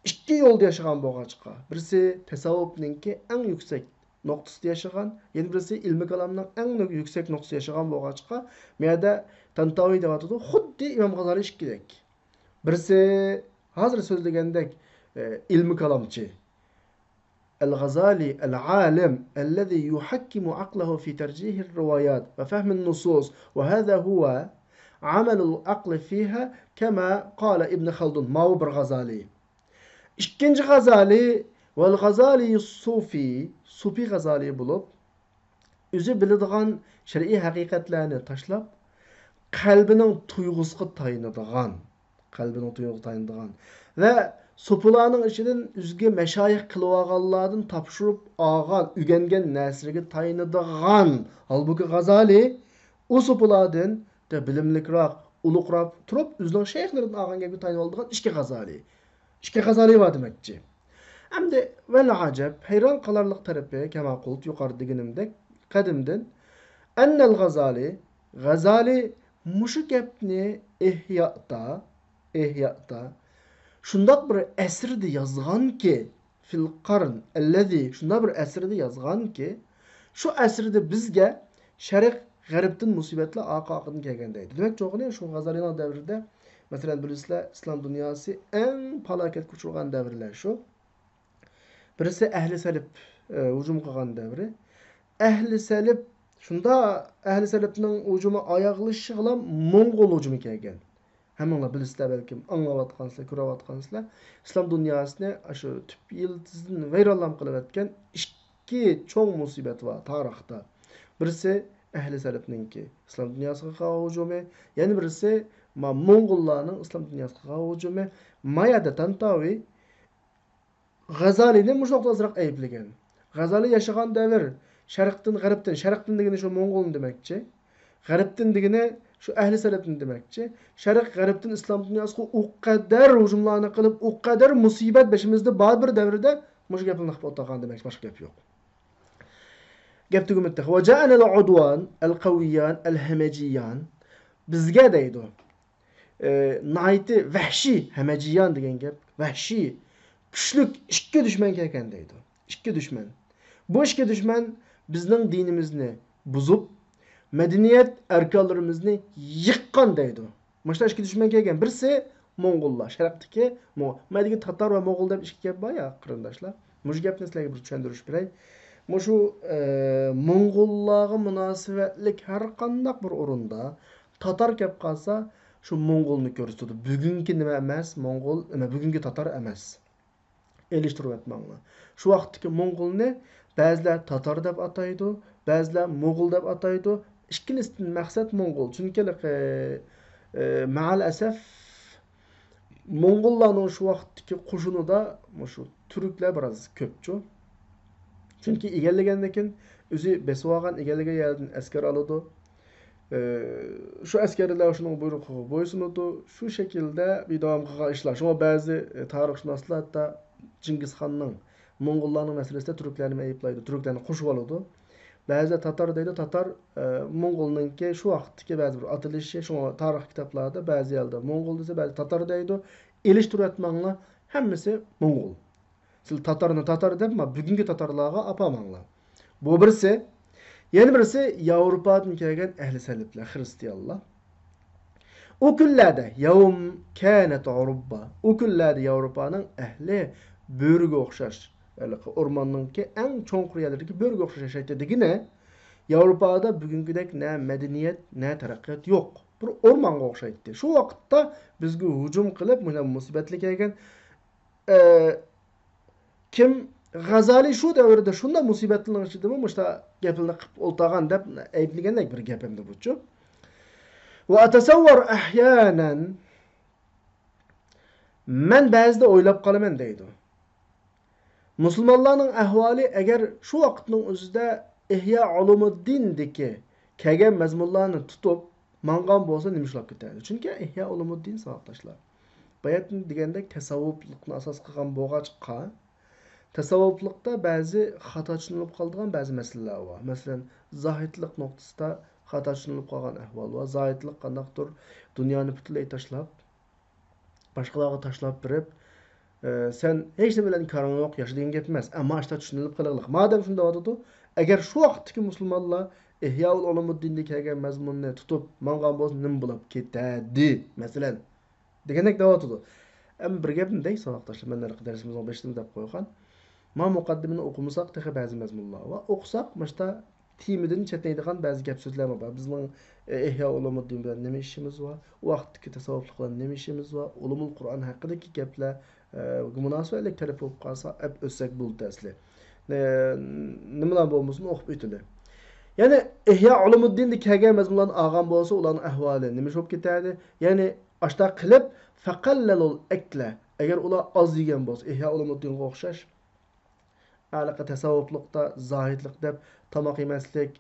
ئىككى يولدا ياشىغان بولغاچقا، بىرسى تەسەۋۋۇپنىڭكى ئەڭ يۈكسەك نۇقتىسىدا ياشىغان، يەنە بىرسى ئىلمىي كالامنىڭ ئەڭ يۈكسەك نۇقتىسىدا ياشىغان بولغاچقا، ما يەردە تانتاۋى دەۋاتىدۇ، خۇددى ئىمام غازالى ئىككىدەك. بىرسى ھازىر سۆزلىگەندەك، ئە، ئىلمىي كالامچى. الغزالي العالم الذي يحكم عقله في ترجيح الروايات وفهم النصوص، وهذا هو عمل العقل فيها كما قال ابن خلدون. ماۋۇ بىر غازالى. ئىككىنچى غازالى، ۋەل غازالى سۇفى، سۇفى غازالى بولۇپ، ئۆزى بىلىدىغان شەرئىي ھەقىقەتلەرنى تاشلاپ، قەلبىنىڭ تۇيغۇسىغا تايىنىدىغان، قەلبىنىڭ تۇيغۇسىغا تايىنىدىغان ۋە سوپىلارنىڭ ئىچىدىن ئۆزىگە مەشايىخ قىلىۋالغانلاردىن تاپشۇرۇپ ئالغان، ئۆگەنگەن نەرسىلىرىگە تايىنىدىغان. ھالبۇكى، غازالى ئۇ سوپىلاردىن بىلىملىكراق، ئۇلۇغراق تۇرۇپ، ئۆزىنىڭ شەيخلىرىدىن ئالغان گەپكە تايىنىۋالىدىغان ئىككى غازالى. ئىككى غازالى بار دېمەكچى. ئەمدى ۋەل ئەجەب، ھەيران قالارلىق تەرىپى، كەما قۇلت، يۇقىرىدا دېگىنىمدەك، قەدىمدىن، ئەننەل غازالى، غازالى مۇشۇ گەپنى ئىھيادا، ئىھيادا شۇنداق بىر ئەسىردە يازغانكى، فىل قارن ئەللەزى، شۇنداق بىر ئەسىردە يازغانكى، شۇ ئەسىردە بىزگە شەرق غەربتىن مۇسىبەتلەر ئارقا-ئارقىدىن كەلگەن دەيدۇ. دېمەكچى بولغىنى، شۇ غازالىنىڭ دەۋرىدە، مەسىلەن، بىلىسىلەر، ئىسلام دۇنياسى ئەڭ پالاكەتكە ئۇچرىغان دەۋرلەر شۇ. بىرسى ئەھلى سەلىپ، ئە، ھۇجۇم قىلغان دەۋرى. ئەھلى سەلىپ، شۇنداق ئەھلى سەلىپنىڭ ھۇجۇمى ئاياغلىشىشىغىلا موڭغۇل ھۇجۇمى كەلگەن. ھەممىڭلار بىلىسىلەر بەلكىم، ئاڭلاۋاتقانسىلەر، كۆرۈۋاتقانسىلەر. ئىسلام دۇنياسىنى ئاشۇ تۈپ يىلتىزىدىن ۋەيرانلام قىلىۋەتكەن ئىككى چوڭ مۇسىبەت بار تارىختا. بىرسى ئەھلى سەلەفنىڭكى ئىسلام دۇنياسىغا قىلغان ھۇجۇمى، يەنە بىرسى ما موڭغۇللارنىڭ ئىسلام دۇنياسىغا قىلغان ھۇجۇمى. ما يەردە تانتاۋى غازالىنى مۇشۇ نۇقتىدا ئازراق ئەيىبلىگەن. غازالى ياشىغان دەۋر شەرقتىن، غەربتىن، شەرقتىن دېگىنى شۇ موڭغۇلنى دېمەكچى. غەربتىن دېگىنى شۇ ئەھلى سەلەفنى دېمەكچى. شەرق غەربتىن ئىسلام دۇنياسىغا ئۇ قەدەر ھۇجۇملارنى قىلىپ، ئۇ قەدەر مۇسىبەت بېشىمىزدا بار بىر دەۋردە مۇشۇ گەپنى قىلىپ ئولتۇرغان دېمەكچى، باشقا گەپ يوق. گەپ تۈگىمىدى تېخى. وجاءنا العدوان القويان الهمجيان. بىزگە دەيدۇ. ئى، ناھايىتى ۋەھشىي، ھەمەجىيان دېگەن گەپ، ۋەھشىي، كۈچلۈك ئىككى دۈشمەن كەلگەن دەيدۇ. ئىككى دۈشمەن. بۇ ئىككى دۈشمەن بىزنىڭ دىنىمىزنى بۇزۇپ، مەدەنىيەت ئەركانلىرىمىزنى يىققان دەيدۇ. مۇشۇنداق ئىككى دۈشمەن كەلگەن. بىرسى موڭغۇللار، شەرقتىكى مو-، مەدىكى تاتار ۋە موغۇل دەپ ئىككى گەپ بار يا، قېرىنداشلار. مۇشۇ گەپنى سىلەرگە بىر چۈشەندۈرۈش بېرەي. مۇشۇ، ئە، موڭغۇللارغا مۇناسىۋەتلىك ھەر قانداق بىر ئورۇندا تاتار كەپ قالسا، شۇ موڭغۇلنى كۆرسىتىدۇ. بۈگۈنكى نېمە ئەمەس، موڭغۇل، نېمە، بۈگۈنكى تاتار ئەمەس. ئېلىشتۇرۇۋەتمەڭلار. شۇ ۋاقىتتىكى موڭغۇلنى بەزىلەر تاتار دەپ ئاتايدۇ، بەزىلەر موغۇل دەپ ئاتايدۇ. ئىككىلىسىدىن مەقسەت موڭغۇل. چۈنكى، ئە، ئە، مەئەل ئەسەف، موڭغۇللارنىڭ شۇ ۋاقىتتىكى قوشۇنىدا مۇشۇ تۈركلەر بىراز كۆپچۇ. چۈنكى ئىگىلىگەندىن كېيىن ئۆزى بېسىۋالغان، ئىگىلىگەن يەردىن ئەسكەر ئالىدۇ. ئى، شۇ ئەسكەرلەر شۇنىڭ بۇيرۇقىغا بويسۇنىدۇ. شۇ شەكىلدە بىداۋام قىلغان ئىشلار. شۇڭا بەزى، ئى، تارىخشۇناسلار ھەتتا جىڭگىزخاننىڭ، موڭغۇللارنىڭ مەسىلىسىدە تۈركلەرنى ئەيىبلەيدۇ، تۈركلەرنى قوشۇۋالىدۇ. بەزىلەر تاتار دەيدۇ، تاتار، ئە، موڭغۇلنىڭكى شۇ ۋاقىتتىكى بەزى بىر ئاتىلىشى، شۇڭا تارىخ كىتابلاردا بەزى يەردە موڭغۇل دېسە، بەزى تاتار دەيدۇ. ئېلىشتۇرۇۋەتمەڭلار، ھەممىسى موڭغۇل. سىز تاتارنى تاتار دەپ، ما بۈگۈنكى تاتارلارغا ئاپارماڭلار. بۇ بىرسى. يەنە بىرسى ياۋروپادىن كەلگەن ئەھلى سەلىپلەر، خىرىستىيانلار. ئۇ كۈنلەردە يەۋم كانەت ئۇرۇببا. ئۇ كۈنلەردە ياۋروپانىڭ ئەھلى بۆرىگە ئوخشاش، ھېلىقى ئورماننىڭكى ئەڭ چوڭقۇر يەرلىرىدىكى بۆرىگە ئوخشاش ياشايتتى دېگىنى. ياۋروپادا بۈگۈنكىدەك نە مەدەنىيەت، نە تەرەققىيات يوق. بىر ئورمانغا ئوخشايتتى. شۇ ۋاقىتتا بىزگە ھۇجۇم قىلىپ، مۇشۇنداق مۇسىبەتلەر كەلگەن. ئە، كىم غازالى شۇ دەۋردە شۇنداق مۇسىبەتلەرنىڭ ئىچىدىمۇ مۇشۇنداق گەپلەرنى قىلىپ ئولتۇرغان دەپ ئەيىبلىگەندەك بىر گەپ ئەمدى بۇچۇ. وأتصور أحيانا، مەن بەزىدە ئويلاپ قالىمەن دەيدۇ. مۇسۇلمانلارنىڭ ئەھۋالى ئەگەر شۇ ۋاقىتنىڭ ئۆزىدە ئىھيا ئۇلۇمۇددىندىكى كەلگەن مەزمۇنلارنى تۇتۇپ ماڭغان بولسا نېمە ئىش بولۇپ كېتەردى؟ چۈنكى ئىھيا ئۇلۇمۇددىن ساۋاقداشلار، باياتىن دېگەندەك تەسەۋۋۇپلۇقنى ئاساس قىلغان بولغاچقا، تەسەۋۋۇپلۇقتا بەزى خاتا چۈشىنىلىپ قالىدىغان بەزى مەسىلىلەر بار. مەسىلەن، زاھىدلىق نۇقتىسىدا خاتا چۈشىنىلىپ قالغان ئەھۋال بار. زاھىدلىق قانداقتۇر دۇنيانى پۈتۈنلەي تاشلاپ، باشقىلارغا تاشلاپ بېرىپ، ئە، سەن ھېچ نېمە بىلەن كارىڭ يوق، ياشا دېگەن گەپ ئەمەس. ئەمما ئاشتا چۈشىنىلىپ قېلىغلىق. مادەم شۇنداق دەۋاتىدۇ، ئەگەر شۇ ۋاقىتتىكى مۇسۇلمانلار ئىھياءۇل ئۇلۇمۇددىندا كەلگەن مەزمۇننى تۇتۇپ ماڭغان بولسا نېمە بولۇپ كېتەردى، مەسىلەن، دېگەندەك دەۋاتىدۇ. ئەمما بىر گەپنى دەي، ساۋاقداشلار، مەن ھېلىقى دەرسىمىزنىڭ بېشىدىمۇ دەپ قويغان. ما مۇقەددىمىنى ئوقۇمىساق تېخى بەزى مەزمۇنلار بار. ئوقۇساق، مۇشتا تېمىدىن چەتنەيدىغان بەزى گەپ سۆزلەرمۇ بار. بىزنىڭ، ئە، ئىھيا ئۇلۇمۇددىن بىلەن نېمە ئىشىمىز بار؟ ئۇ ۋاقىتتىكى تەسەۋۋۇپلۇق بىلەن نېمە ئىشىمىز بار؟ ئۇلۇمۇل قۇرئان ھەققىدىكى گەپلەر، ئە، مۇناسىۋەتلىك تەرەپ بولۇپ قالسا، ئەپ ئۆتسەك بولدى ئەسلى. ئە، نېمىلا بولمىسۇن، ئوقۇپ ئۆتىلى. يەنى ئىھيا ئۇلۇمۇددىندا كەلگەن مەزمۇنلارنى ئالغان بولسا، ئۇلارنىڭ ئەھۋالى نېمە بولۇپ كېتەردى؟ يەنى ئاشتا قىلىپ، فەقەللەلۇل ئەكلە. ئەگەر ئۇلار ئاز يېگەن بولسا، ئىھيا ئۇلۇمۇددىنغا ئوخشاش، ھېلىقى تەسەۋۋۇپلۇقتا زاھىدلىق دەپ تاماق يېمەسلىك،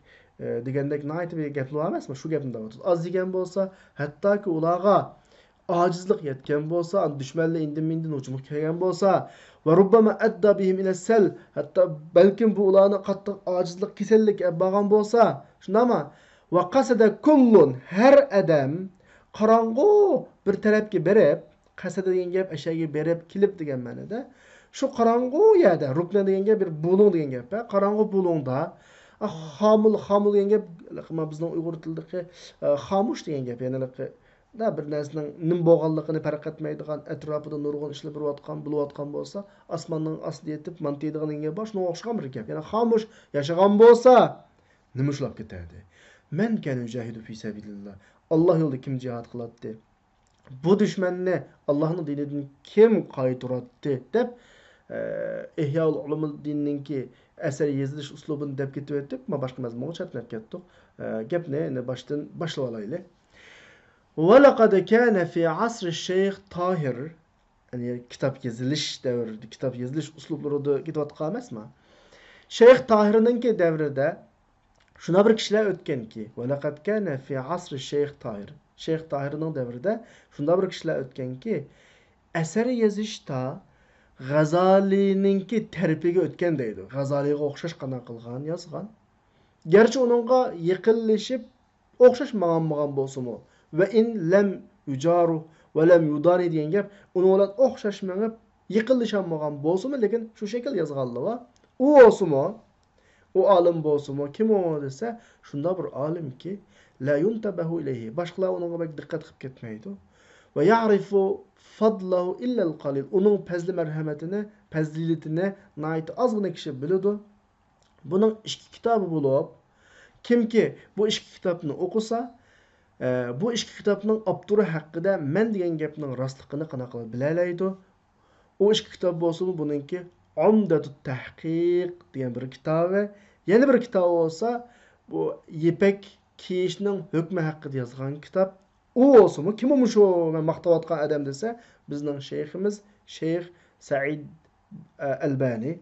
ئە، دېگەندەك ناھايىتى بىر گەپلەر بار ئەمەسمۇ؟ شۇ گەپنى دەۋاتىدۇ. ئاز يېگەن بولسا، ھەتتاكى ئۇلارغا ئاجىزلىق يەتكەن بولسا، ئاندىن دۈشمەنلەر ئىندىن-مىندىن ھۇجۇمغا كەلگەن بولسا، ۋە رۇببەما ئەددا بىھىم ئىلە سەل، ھەتتا بەلكىم بۇ ئۇلارنى قاتتىق ئاجىزلىق كېسەللىككە ئەپ بارغان بولسا، شۇنداقمۇ؟ ۋە قەسەدە كۇللۇن، ھەر ئادەم قاراڭغۇ بىر تەرەپكە بېرىپ، قەسەدە دېگەن گەپ ئەشەگە بېرىپ، كېلىپ دېگەن مەنىدە. شۇ قاراڭغۇ يەردە، رۇكنە دېگەن گەپ بىر بۇلۇڭ دېگەن گەپ، ھە؟ قاراڭغۇ بۇلۇڭدا، ئا، خامۇل، خامۇل دېگەن گەپ، ما بىزنىڭ ئۇيغۇر تىلىدىكى، ئە، خامۇش دېگەن گەپ، يەنى ھېلىقى، دا بىر نەرسىنىڭ نېمە بولغانلىقىنى پەرق ئەتمەيدىغان، ئەتراپىدا نۇرغۇن ئىشلار بولۇۋاتقان، بولۇۋاتقان بولسا، ئاسماننىڭ ئاستىدا يېتىپ مانتا يەيدىغان دېگەن گەپ بار، شۇنىڭغا ئوخشىغان بىر گەپ. يەنى خامۇش ياشىغان بولسا، نېمە ئىش بولۇپ كېتەردى؟ مەن كان يۇجاھىدۇ فى سەبىلىللا. ئاللا يولىدا كىم جىھاد قىلاتتى؟ بۇ دۈشمەننى ئاللانىڭ دىنىدىن كىم قايتۇراتتى؟ دەپ، ئە، ئىھياۇل ئۇلۇمۇددىننىڭكى ئەسەر يېزىلىش ئۇسلۇبىنى دەپ كېتىۋېتىپ، ما باشقا مەزمۇنغا چەتنەپ كەتتۇق. ئە، گەپنى ئەنە باشتىن باشلىۋالايلى. ولقد كان في عصر الشيخ طاهر، يەنى كىتاب يېزىلىش دەۋرىدە، كىتاب يېزىلىش ئۇسلۇبلىرىدا كېتىۋاتقان ئەمەسما؟ شەيخ تاھىرنىڭكى دەۋرىدە شۇنداق بىر كىشىلەر ئۆتكەنكى، ولقد كان في عصر الشيخ طاهر، شەيخ تاھىرنىڭ دەۋرىدە شۇنداق بىر كىشىلەر ئۆتكەنكى، ئەسەر يېزىشتا غازالىنىڭكى تەرىپىگە ئۆتكەن دەيدۇ. غازالىغا ئوخشاش قانداق قىلغان، يازغان. گەرچە ئۇنىڭغا يېقىنلىشىپ ئوخشاش ماڭالمىغان بولسىمۇ، ۋە ئىن لەم يۇجارۇ ۋە لەم يۇدانى دېگەن گەپ، ئۇنىڭ بىلەن ئوخشاش مېڭىپ، يېقىنلىشالمىغان بولسىمۇ، لېكىن شۇ شەكىل يازغانلىرى بار. ئۇ بولسىمۇ، ئۇ ئالىم بولسىمۇ، كىم ئۇ دېسە، شۇنداق بىر ئالىمكى، لا يۇنتەبەھۇ ئىلەيھى، باشقىلار ئۇنىڭغا بەك دىققەت قىلىپ كەتمەيدۇ. ۋە يەئرىفۇ فەضلەھۇ ئىللەل قەلىل، ئۇنىڭ پەزلى مەرھەمىتىنى، پەزىلىتىنى ناھايىتى ئازغىنە كىشى بىلىدۇ. بۇنىڭ ئىككى كىتابى بولۇپ، كىمكى بۇ ئىككى كىتابنى ئوقۇسا، ئە، بۇ ئىككى كىتابنىڭ ئاپتورى ھەققىدە مەن دېگەن گەپنىڭ راستلىقىنى قانداق قىلىپ بىلەلەيدۇ؟ ئۇ ئىككى كىتاب بولسىمۇ بۇنىڭكى ئۇمدەتۇت تەھقىق دېگەن بىر كىتابى، يەنە بىر كىتابى بولسا بۇ يىپەك كىيىشنىڭ ھۆكمى ھەققىدە يازغان كىتاب. ئۇ بولسىمۇ، كىم ئۇ مۇشۇ مەن ماختاۋاتقان ئادەم دېسە، بىزنىڭ شەيخىمىز شەيخ سەئىد، ئە، ئەلبانى.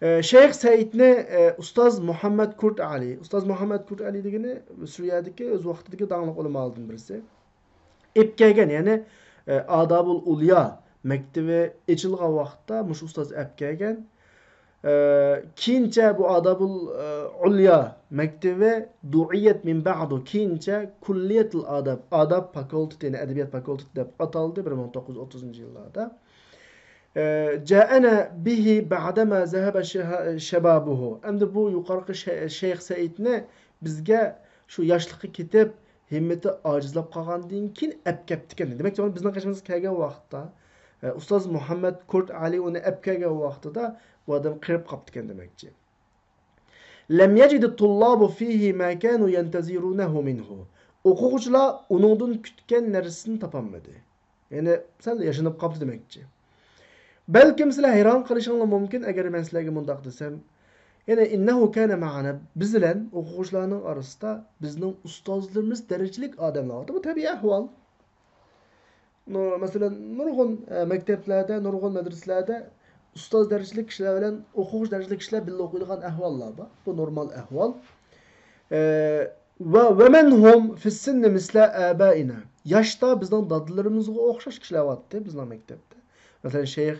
ئە، شەيخ سەئىدنى، ئە، ئۇستاز مۇھەممەد كۇرت ئەلى، ئۇستاز مۇھەممەد كۇرت ئەلى دېگىنى سۈرىيەدىكى ئۆز ۋاقتىدىكى داڭلىق ئۆلىمالىدىن بىرسى. ئېپ كەلگەن، يەنى، ئە، ئادابۇل ئۇليا مەكتىۋى ئېچىلغان ۋاقىتتا مۇشۇ ئۇستاز ئەپ كەلگەن. ئە، كېيىنچە بۇ ئادابۇل، ئە، ئۇليا مەكتىۋى دۇئىيەت مىن بەئدۇ، كېيىنچە كۇللىيەتۇل ئاداب، ئاداب فاكۇلتېتى، يەنى ئەدەبىيات فاكۇلتېتى دەپ ئاتالدى بىر مىڭ توققۇز يۈز ئوتتۇزىنچى يىللاردا. ئە، جاءەنا بىھى بەئدەما زەھەبە شەبابۇھۇ. ئەمدى بۇ يۇقىرىقى شەي-، شەيخ سەئىدنى بىزگە شۇ ياشلىقى كېتىپ، ھىممىتى ئاجىزلاپ قالغاندىن كېيىن ئەپ كەپتىكەن. دېمەك، بىزنىڭ قېشىمىزغا كەلگەن ۋاقىتتا، ئە، ئۇستاز مۇھەممەد كۇرت ئەلى ئۇنى ئەپ كەلگەن ۋاقتىدا بۇ ئادەم قېرىپ قاپتىكەن دېمەكچى. لەم يەجىدى تۇللابۇ فىھى ما كانۇ يەنتەزىرۇنەھۇ مىنھۇ. ئوقۇغۇچىلار ئۇنىڭدىن كۈتكەن نەرسىنى تاپالمىدى. يەنى سەل ياشىنىپ قاپتۇ دېمەكچى. بەلكىم سىلەر ھەيران قېلىشىڭلار مۇمكىن، ئەگەر مەن سىلەرگە مۇنداق دېسەم، يەنى ئىننەھۇ كانە مەئەنا، بىز بىلەن ئوقۇغۇچىلارنىڭ ئارىسىدا بىزنىڭ ئۇستازلىرىمىز دەرىجىلىك ئادەملەر بار. بۇ تەبىئىي ئەھۋال. نۇ-، مەسىلەن، نۇرغۇن، ئە، مەكتەپلەردە، نۇرغۇن مەدرىسىلەردە ئۇستاز دەرىجىلىك كىشىلەر بىلەن ئوقۇغۇچى دەرىجىلىك كىشىلەر بىللە ئوقۇيدىغان ئەھۋاللار بار. بۇ نورمال ئەھۋال. ئە، ۋە، ۋە مەن ھۇم فىسسىننى مىسلە ئابائىنا. ياشتا بىزنىڭ دادىلىرىمىزغا ئوخشاش كىشىلەر بارتتى بىزنىڭ مەكتەپتە. مەسىلەن، شەيخ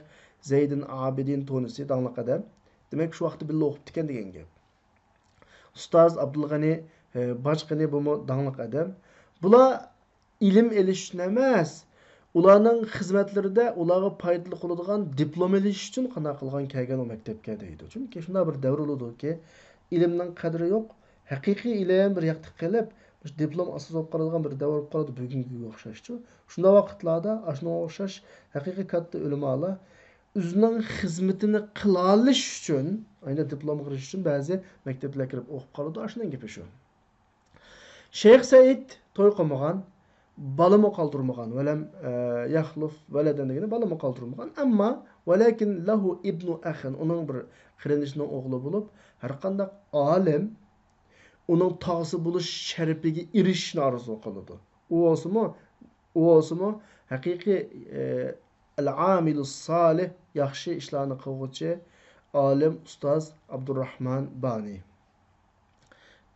زەيدىن ئابىدىن تونىسى، داڭلىق ئادەم. دېمەك، شۇ ۋاقىتتا بىللە ئوقۇپتىكەن دېگەن گەپ. ئۇستاز ئابدۇلغېنى، ئە، باجقىنى، بۇمۇ داڭلىق ئادەم. بۇلار ئىلىم ئېلىش ئۈچۈن ئەمەس، ئۇلارنىڭ خىزمەتلىرىدە ئۇلارغا پايدىلىق بولىدىغان دىپلوم ئېلىش ئۈچۈن قانداق قىلغان كەلگەن ئۇ مەكتەپكە دەيدۇ. چۈنكى شۇنداق بىر دەۋر بولىدۇكى، ئىلىمنىڭ قەدرى يوق، ھەقىقىي ئىلىم بىر ياقتا قېلىپ، مۇشۇ دىپلوم ئاساس بولۇپ قالىدىغان بىر دەۋر بولۇپ قالىدۇ بۈگۈنكىگە ئوخشاشچۇ. شۇنداق ۋاقىتلاردا، ئاشۇنىڭغا ئوخشاش ھەقىقىي كاتتا ئۆلىمالار ئۆزىنىڭ خىزمىتىنى قىلالىش ئۈچۈن، ئاينى دىپلومغا ئېرىشىش ئۈچۈن بەزى مەكتەپلەرگە كىرىپ ئوقۇپ قالىدۇ. ئاشۇنىڭ گېپى شۇ. شەيخ سەئىد توي قىلمىغان، بالىمۇ قالدۇرمىغان. ۋەلەم، ئە، يەخلۇف ۋەلەدەن دېگىنى بالىمۇ قالدۇرمىغان. ئەمما ۋەلەكىن لەھۇ ئىبنۇ ئەخىن، ئۇنىڭ بىر قېرىندىشىنىڭ ئوغلى بولۇپ، ھەرقانداق ئالىم ئۇنىڭ تاغىسى بولۇش شەرىپىگە ئېرىشىشنى ئارزۇ قىلىدۇ. ئۇ بولسىمۇ، ئۇ بولسىمۇ ھەقىقىي، ئە، ئەل-ئامىلۇس سالىھ، ياخشى ئىشلارنى قىلغۇچى ئالىم ئۇستاز ئابدۇرراھمان بانى.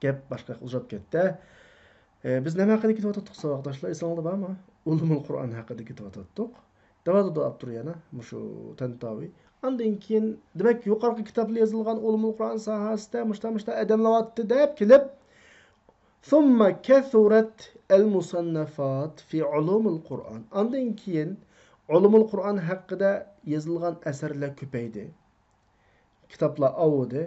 گەپ باشقا ياققا ئۇزاپ كەتتى. ئە، بىز نېمە ھەققىدە كېتىۋاتاتتۇق، ساۋاقداشلار؟ ئېسىڭلاردا بارمۇ؟ ئۇلۇمۇل قۇرئان ھەققىدە كېتىۋاتاتتۇق. دەۋاتىدۇ ئاپتور يەنە مۇشۇ تەنتاۋى. ئاندىن كېيىن، دېمەك، يۇقىرىقى كىتابلار يېزىلغان ئۇلۇمۇل قۇرئان ساھەسىدە مۇشتا، مۇشتا ئادەملەر بارتتى دەپ كېلىپ، ثم كثرت المصنفات في علوم القرآن. ئاندىن كېيىن ئۇلۇمۇل قۇرئان ھەققىدە يېزىلغان ئەسەرلەر كۆپەيدى. كىتابلار ئاۋۇدى.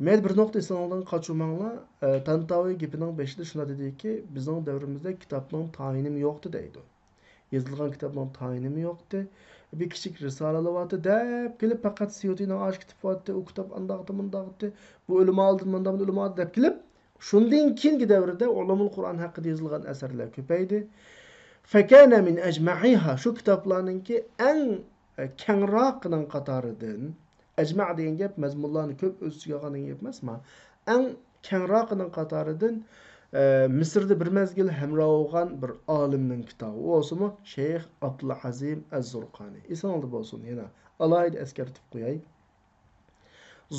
مەيلى، بىر نۇقتا ئېسىڭىزدىن قاچۇرماڭلار. ئە، تانتاۋى گېپىنىڭ بېشىدا شۇنداق دېدىكى، بىزنىڭ دەۋرىمىزدە كىتابنىڭ تايىنىمۇ يوقتى دەيدۇ. يېزىلغان كىتابنىڭ تايىنىمۇ يوقتى. بىر كىچىك رىسالىلەر بارتى دەپ كېلىپ، پەقەت سيۇتىنىڭ ئاشۇ كىتابى بارتى، ئۇ كىتاب ئانداقتى، مۇنداقتى، بۇ ئۆلىمالىدىن مۇنداق ئۆلىمالىدى دەپ كېلىپ، شۇندىن كېيىنكى دەۋردە ئۇلۇمۇل قۇرئان ھەققىدە يېزىلغان ئەسەرلەر كۆپەيدى. فكان من أجمعها، شۇ كىتابلارنىڭكى ئەڭ، ئە، كەڭراقىنىڭ قاتارىدىن، ئەجمە دېگەن گەپ مەزمۇنلارنى كۆپ ئۆز ئىچىگە ئالغان دېگەن گەپ ئەمەسما، ئەڭ كەڭراقىنىڭ قاتارىدىن، ئە، مىسىردا بىر مەزگىل ھەمراھ بولغان بىر ئالىمنىڭ كىتابى، ئۇ بولسىمۇ شەيخ ئابدۇلئەزىم ئەز-زۇرقانى. ئېسىڭلاردا بولسۇن، يەنە ئالاھىدە ئەسكەرتىپ قوياي.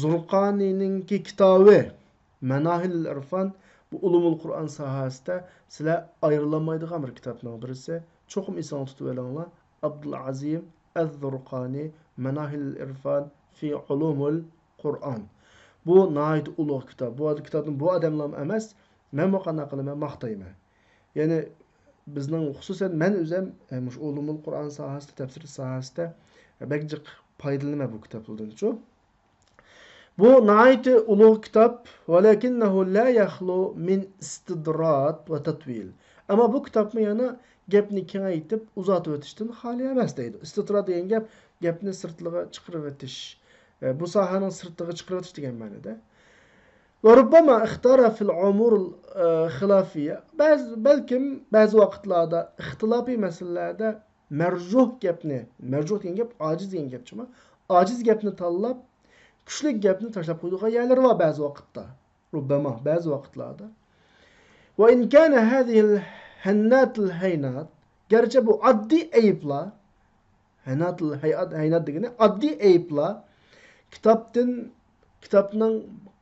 زۇرقانىنىڭكى كىتابى مەناھىلىل ئىرفان، بۇ ئۇلۇمۇل قۇرئان ساھەسىدە سىلەر ئايرىلالمايدىغان بىر كىتابنىڭ بىرسى. چوقۇم ئېسىڭلاردا تۇتۇۋېلىڭلار. ئابدۇلئەزىم ئەز-زۇرقانى، مەناھىلىل ئىرفان فى ئۇلۇمۇل قۇرئان. بۇ ناھايىتى ئۇلۇغ كىتاب. بۇ كىتابنى بۇ ئادەملەرمۇ ئەمەس، مەنمۇ قانداق قىلىمەن، ماختايمەن. يەنى بىزنىڭ، خۇسۇسەن مەن ئۆزۈم، ئە، مۇشۇ ئۇلۇمۇل قۇرئان ساھەسىدە، تەپسىر ساھەسىدە بەك جىق پايدىلىنىمەن بۇ كىتابلاردىنچۇ. بۇ ناھايىتى ئۇلۇغ كىتاب، ولكنه لا يخلو من استطراد وتطويل. ئەمما بۇ كىتابمۇ يەنە گەپنى كېڭەيتىپ ئۇزارتىۋېتىشتىن خالىي ئەمەس دەيدۇ. ئىستىتراد دېگەن گەپ، گەپنى سىرتلىغا چىقىرىۋېتىش، ئە، بۇ ساھەنىڭ سىرتىغا چىقىرىۋېتىش دېگەن مەنىدە. وربما اختار في الأمور الخلافية. بەزى، بەلكىم بەزى ۋاقىتلاردا ئىختىلاپىي مەسىلىلەردە مەرجۇھ گەپنى، مەرجۇھ دېگەن گەپ ئاجىز دېگەن گەپ جۇمۇ. ئاجىز گەپنى تاللاپ، كۈچلۈك گەپنى تاشلاپ قويىدىغان يەرلىرى بار بەزى ۋاقىتتا. ربما، بەزى ۋاقىتلاردا. وإن كان هذه الهنات الهينات، گەرچە بۇ ئاددىي ئەيىبلار، ھەناتىل ھەيئات، ھەينات دېگىنى ئاددىي ئەيىبلار كىتابتىن، كىتابنىڭ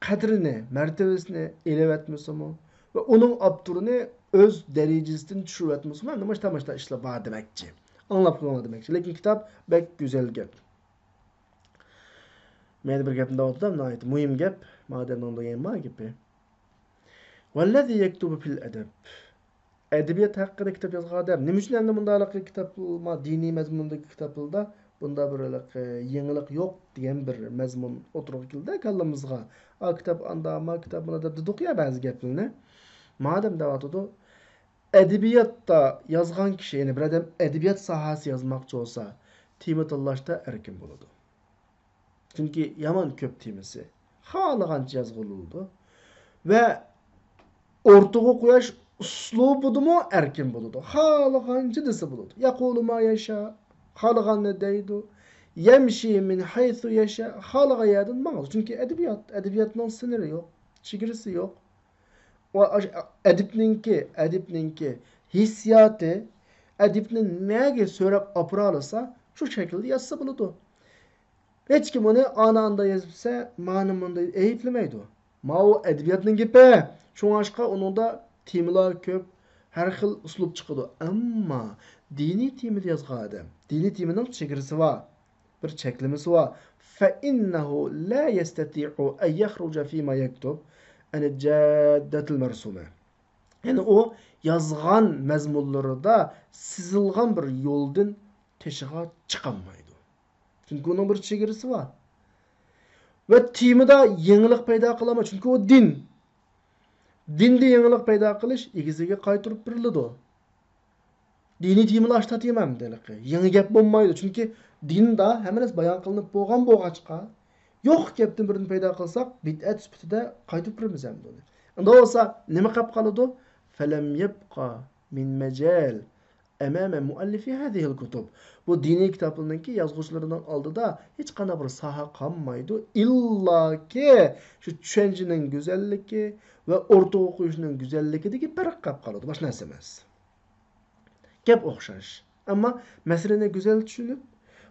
قەدرىنى، مەرتىۋىسىنى ئېلىۋەتمىسىمۇ ۋە ئۇنىڭ ئاپتورىنى ئۆز دەرىجىسىدىن چۈشۈرۈۋەتمىسىمۇ، ئەمدى مۇشتا، مۇشتا ئىشلار بار دېمەكچى. ئاڭلاپ قويۇڭلار دېمەكچى. لېكىن كىتاب بەك گۈزەل گەپ. مەن بىر گەپنى دەۋاتىدۇ، ناھايىتى مۇھىم گەپ. مادەمنىڭ دېگەن ما گېپى. والذي يكتب في الأدب. ئەدەبىيات ھەققىدە كىتاب يازغان ئادەم. نېمە ئۈچۈن ئەمدى مۇنداقلىقى كىتاب، ما دىنىي مەزمۇندىكى كىتابلاردا بۇنداق بىر ھېلىقى يېڭىلىق يوق دېگەن بىر مەزمۇن ئوتتۇرىغا كېلدى كاللىمىزغا. ئا كىتاب ئاندا، ما كىتاب مۇندا دەپ دېدۇق يا بەزى گەپلىرىنى. مادەم دەۋاتىدۇ، ئەدەبىياتتا يازغان كىشى، يەنى بىر ئادەم ئەدەبىيات ساھەسى يازماقچى بولسا، تېما تاللاشتا ئەركىن بولىدۇ. چۈنكى يامان كۆپ تېمىسى. خالىغانچە يازغىلى بولىدۇ. ۋە ئوتتۇرىغا قويۇش ئۇسلۇبىدىمۇ ئەركىن بولىدۇ. خالىغانچە دېسە بولىدۇ. يقول ما يشاء. خالىغاننى دەيدۇ. يمشي من حيث يشاء. خالىغان يەردىن ماڭىدۇ. چۈنكى ئەدەبىيات، ئەدەبىياتنىڭ سىنىرى يوق، چېگرىسى يوق. ۋە ئاش-، ئەدىبنىڭكى، ئەدىبنىڭكى ھېسسىياتى، ئەدىبنى نەگە سۆرەپ ئاپىرالىسا، شۇ شەكىلدە يازسا بولىدۇ. ھېچكىم ئۇنى ئانا ئاندا يېزىپسە، مانا مۇندا ئەيىبلىمەيدۇ. ماۋۇ ئەدەبىياتنىڭ گېپى. شۇڭلاشقا ئۇنىڭدا تېمىلار كۆپ، ھەر خىل ئۇسلۇب چىقىدۇ. ئەمما دىنىي تېمىدا يازغان ئادەم، دىنىي تېمىنىڭ چېگرىسى بار، بىر چەكلىمىسى بار. فإنه لا يستطيع أن يخرج فيما يكتب عن الجادة المرسومة. يەنى ئۇ يازغان مەزمۇنلىرىدا سىزىلغان بىر يولدىن تېشىغا چىقالمايدۇ. چۈنكى ئۇنىڭ بىر چېگرىسى بار. ۋە تېمىدا يېڭىلىق پەيدا قىلالمايدۇ. چۈنكى ئۇ دىن. دىندا يېڭىلىق پەيدا قىلىش ئىگىسىگە قايتۇرۇپ بېرىلىدۇ. دىنىي تېمىلار ئاشتا تېما ئەمدى ھېلىقى. يېڭى گەپ بولمايدۇ. چۈنكى دىندا ھەممە نەرسە بايان قىلىنىپ بولغان بولغاچقا، يوق گەپتىن بىرنى پەيدا قىلساق، بىدئەت سۈپىتىدە قايتۇرۇپ بېرىمىز ئەمدى ئۇنى. ئۇنداق بولسا، نېمە قېلىپ قالىدۇ؟ فلم يبق من مجال أمام مؤلفي هذه الكتب. بۇ دىنىي كىتابلارنىڭكى يازغۇچىلىرىنىڭ ئالدىدا ھېچقانداق بىر ساھە قالمايدۇ. ئىللاكى شۇ چۈشەنچىنىڭ گۈزەللىكى ۋە ئوتتۇرىغا قويۇشنىڭ گۈزەللىكىدىكى پەرق قېلىپ قالىدۇ. باشقا نەرسە ئەمەس. گەپ ئوخشاش. ئەمما مەسىلىنى گۈزەل چۈشىنىپ،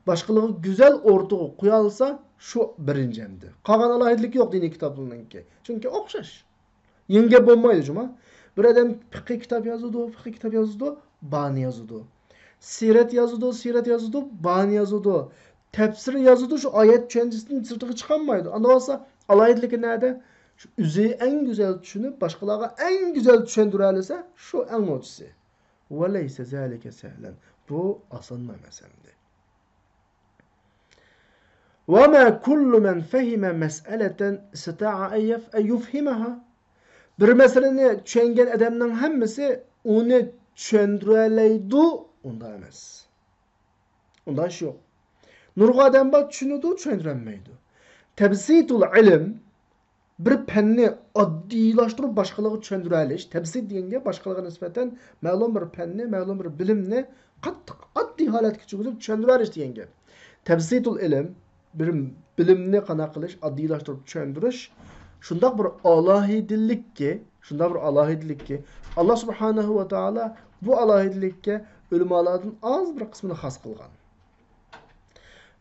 باشقىلىرىغا گۈزەل ئوتتۇرىغا قويالىسا، شۇ بىرىنچى ئەمدى. قالغان ئالاھىدىلىكى يوق دىنىي كىتابلارنىڭكى. چۈنكى ئوخشاش. يېڭى گەپ بولمايدۇ جۇما. بىر ئادەم پىقھىي كىتاب يازىدۇ، پىقھىي كىتاب يازىدۇ، بارنى يازىدۇ. سىرەت يازىدۇ، سىرەت يازىدۇ، بارنى يازىدۇ. تەپسىر يازىدۇ، شۇ ئايەت چۈشەنچىسىدىن سىرتىغا چىقالمايدۇ. ئانداق بولسا، ئالاھىدىلىكى نەدە؟ شۇ ئۆزى ئەڭ گۈزەل چۈشىنىپ، باشقىلارغا ئەڭ گۈزەل چۈشەندۈرەلىسە، شۇ ئەڭ نوچىسى. وليس ذلك سهلا. بۇ ئاسانمۇ ئەمەس ئەمدى. وما كل من فهم مسألة استطاع أن يف-، أن يفهمها. بىر مەسىلىنى چۈشەنگەن ئادەمنىڭ ھەممىسى ئۇنى چۈشەندۈرەلەيدۇ، ئۇنداق ئەمەس. ئۇنداق ئىش يوق. نۇرغۇن ئادەم بار، چۈشىنىدۇ، چۈشەندۈرەلمەيدۇ. تەبسىتۇل ئىلم، بىر پەننى ئاددىيلاشتۇرۇپ باشقىلارغا چۈشەندۈرەلىش. تەبسىت دېگەنگە باشقىلارغا نىسبەتەن مەلۇم بىر پەننى، مەلۇم بىر بىلىمنى قاتتىق ئاددىي ھالەتكە چۈشۈرۈپ چۈشەندۈرەلىش دېگەن گەپ. تەبسىتۇل ئىلم، بىر بىلىمنى قانداق قىلىش، ئاددىيلاشتۇرۇپ چۈشەندۈرۈش، شۇنداق بىر ئالاھىدىلىككە، شۇنداق بىر ئالاھىدىلىككە، ئاللا سۇبھانەھۇ ۋە تائالا بۇ ئالاھىدىلىككە ئۆلىمالاردىن ئاز بىر قىسمىنى خاس قىلغان.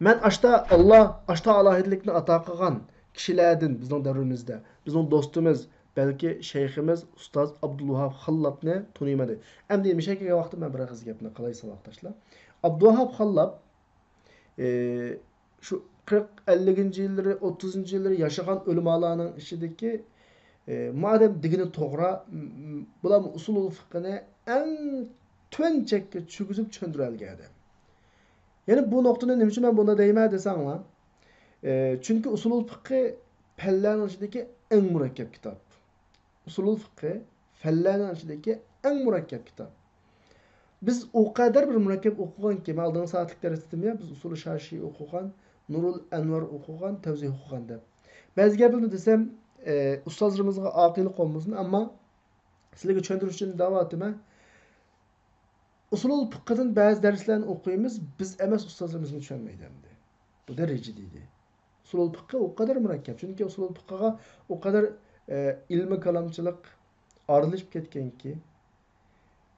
مەن ئاشتا ئاللا، ئاشتا ئالاھىدىلىكنى ئاتا قىلغان كىشىلەردىن بىزنىڭ دەۋرىمىزدە، بىزنىڭ دوستىمىز، بەلكى شەيخىمىز ئۇستاز ئابدۇلۋاھاب خاللابنى تونۇيمەن. ئەمدى مۇشۇ كەلگەن ۋاقىتتا مەن بىر ئېغىز گەپنى قىلاي، ساۋاقداشلار. ئابدۇلۋاھاب خاللاب، ئى، شۇ قىرىق، ئەللىكىنچى يىللىرى، ئوتتۇزىنچى يىللىرى ياشىغان ئۆلىمالارنىڭ ئىچىدىكى، ئى، مادەم دېگىنى توغرا، م-، م-، بۇلار ئۇسۇلۇل فىقھنى ئەڭ تۆۋەن چەككە چۈشۈرگۈزۈپ چۈشەندۈرەلىگەن ئادەم. يەنى بۇ نۇقتىنى نېمە ئۈچۈن مەن بۇنداق دەيمەن دېسەڭلار، ئى، چۈنكى ئۇسۇلۇل فىقھى پەنلەرنىڭ ئىچىدىكى ئەڭ مۇرەككەپ كىتاب. ئۇسۇلۇل فىقھى پەنلەرنىڭ ئىچىدىكى ئەڭ مۇرەككەپ كىتاب. بىز ئۇ قەدەر بىر مۇرەككەپ ئوقۇغانكى، مەن ئالدىنقى سائەتلىكتە دەرس ئېيتتىم يا، بىز ئۇسۇلى شاشىي ئوقۇغان، نۇرۇل ئەنۋار ئوقۇغان، تەۋزىھ ئوقۇغان دەپ. بەزى گەپلەرنى دېسەم، ئى، ئۇستازلىرىمىزغا ئاقىللىق بولمىسۇن، ئەمما سىلەرگە چۈشەندۈرۈش ئۈچۈن دەۋاتىمەن. ئۇسۇلۇل پىققىدىن بەزى دەرسلەرنى ئوقۇيمىز، بىز ئەمەس ئۇستازلىرىمىزمۇ چۈشەنمەيدۇ ئەمدى. بۇ دەرىجىدە ئىدى. ئۇسۇلۇل پىققى ئۇ قەدەر مۇرەككەپ. چۈنكى ئۇسۇلۇل پىققىغا ئۇ قەدەر، ئە، ئىلمىي كالامچىلىق ئارىلىشىپ كەتكەنكى،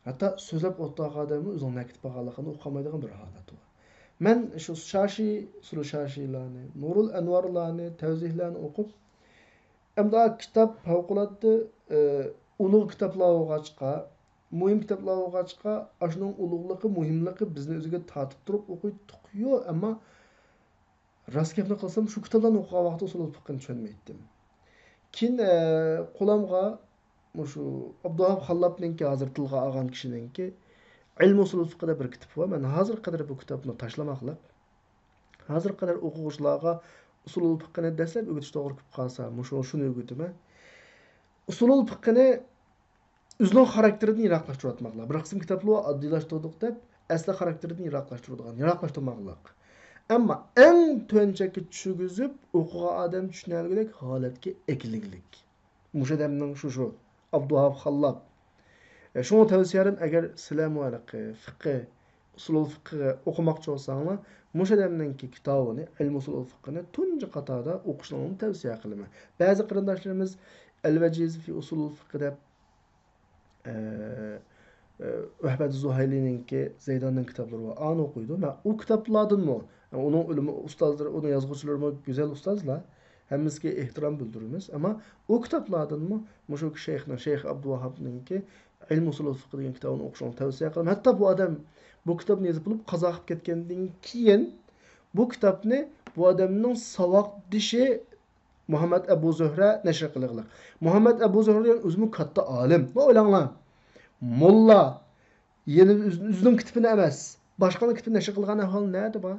ھەتتا سۆزلەپ ئولتۇرغان ئادەممۇ ئۆزىنىڭ نەگە كېتىپ قالغانلىقىنى ئۇقالمايدىغان بىر ھالەت بار. مەن شۇ شاشىي، ئۇسۇلۇل شاشىيلارنى، نۇرۇل ئەنۋارلارنى، تەۋزىھلەرنى ئوقۇپ، ئەمدى ئا كىتاب پەۋقۇلئاددە، ئە، ئۇلۇغ كىتابلار بولغاچقا، مۇھىم كىتابلار بولغاچقا، ئاشۇنىڭ ئۇلۇغلۇقى، مۇھىملىقى بىزنى ئۆزىگە تارتىپ تۇرۇپ ئوقۇيتتۇقيۇ، ئەمما راست گەپنى قىلسام، شۇ كىتابلارنى ئوقۇغان ۋاقىتتا ئۇسۇل فىقھىنى چۈشەنمەيتتىم. كېيىن، ئە، قولامغا مۇشۇ ئابدۇۋاھاب خاللابنىڭكى، ھازىر تىلغا ئالغان كىشىنىڭكى ئىلمى ئۇسۇل فىقھى دەپ بىر كىتاب بار. مەن ھازىرغا قەدەر بۇ كىتابنى تاشلىماقلىق. ھازىرغا قەدەر ئوقۇغۇچىلارغا ئۇسۇل فىقھىنى دەسلەپ ئۆگىتىش توغرا كېلىپ قالسا، مۇشۇ، شۇنى ئۆگىتىمەن. ئۇسۇل فىقھىنى ئۆزىنىڭ خاراكتېرىدىن يىراقلاشتۇرۇۋاتماقلىق. بىر قىسىم كىتابلار ئاددىيلاشتۇردۇق دەپ، ئەسلى خاراكتېرىدىن يىراقلاشتۇرىدىغان، يىراقلاشتۇرماقلىق. ئەمما ئەڭ تۆۋەن چەككە چۈشۈرگۈزۈپ، ئوقۇغان ئادەم چۈشىنەلىگۈدەك ھالەتكە ئەكېلىگلىك. مۇشۇ ئادەمنىڭ شۇ، شۇ، ئابدۇۋاھاب خاللاب. ئە، شۇڭا تەۋسىيەم، ئەگەر سىلەرمۇ ھېلىقى فىقھى، ئۇسۇلۇل فىقھى ئوقۇماقچى بولساڭلار، مۇشۇ ئادەمنىڭكى كىتابىنى، ئىلمى ئۇسۇلۇل فىقھىنى تۇنجى قاتاردا ئوقۇشۇڭلارنى تەۋسىيە قىلىمەن. بەزى قېرىنداشلىرىمىز ئەل ۋەجىز فى ئۇسۇلۇل فىقھى دەپ، ئە، ئە، ئەھمەد زۇھەيلىنىڭكى، زەيداننىڭ كىتابلىرى بار، ئانى ئوقۇيدۇ. مەن ئۇ كىتابلاردىنمۇ، ئۇنىڭ ئۆلىمى، ئۇستازلىرى، ئۇنىڭ يازغۇچىلىرىمۇ گۈزەل ئۇستازلار. ھەممىسىگە ئېھتىرام بىلدۈرىمىز. ئەمما ئۇ كىتابلاردىنمۇ مۇشۇ شەيخنىڭ، شەيخ ئابدۇۋاھابنىڭكى ئىلمى ئۇسۇلۇل فىقھى دېگەن كىتابىنى ئوقۇشۇڭلارنى تەۋسىيە قىلىمەن. ھەتتا بۇ ئادەم بۇ كىتابنى يېزىپ بولۇپ، قازا قىلىپ كەتكەندىن كېيىن، بۇ كىتابنى بۇ ئادەمنىڭ ساۋاقدىشى مۇھەممەد ئەبۇ زۆھرە نەشر قىلغلىق. مۇھەممەد ئەبۇ زۆھرە دېگەن ئۆزىمۇ كاتتا ئالىم. ما ئويلاڭلار. موللا. يەنە ئۆز-، ئۆزىنىڭ كىتابىنى ئەمەس، باشقىنىڭ كىتابىنى نەشر قىلغان ئەھۋال نەدە بار؟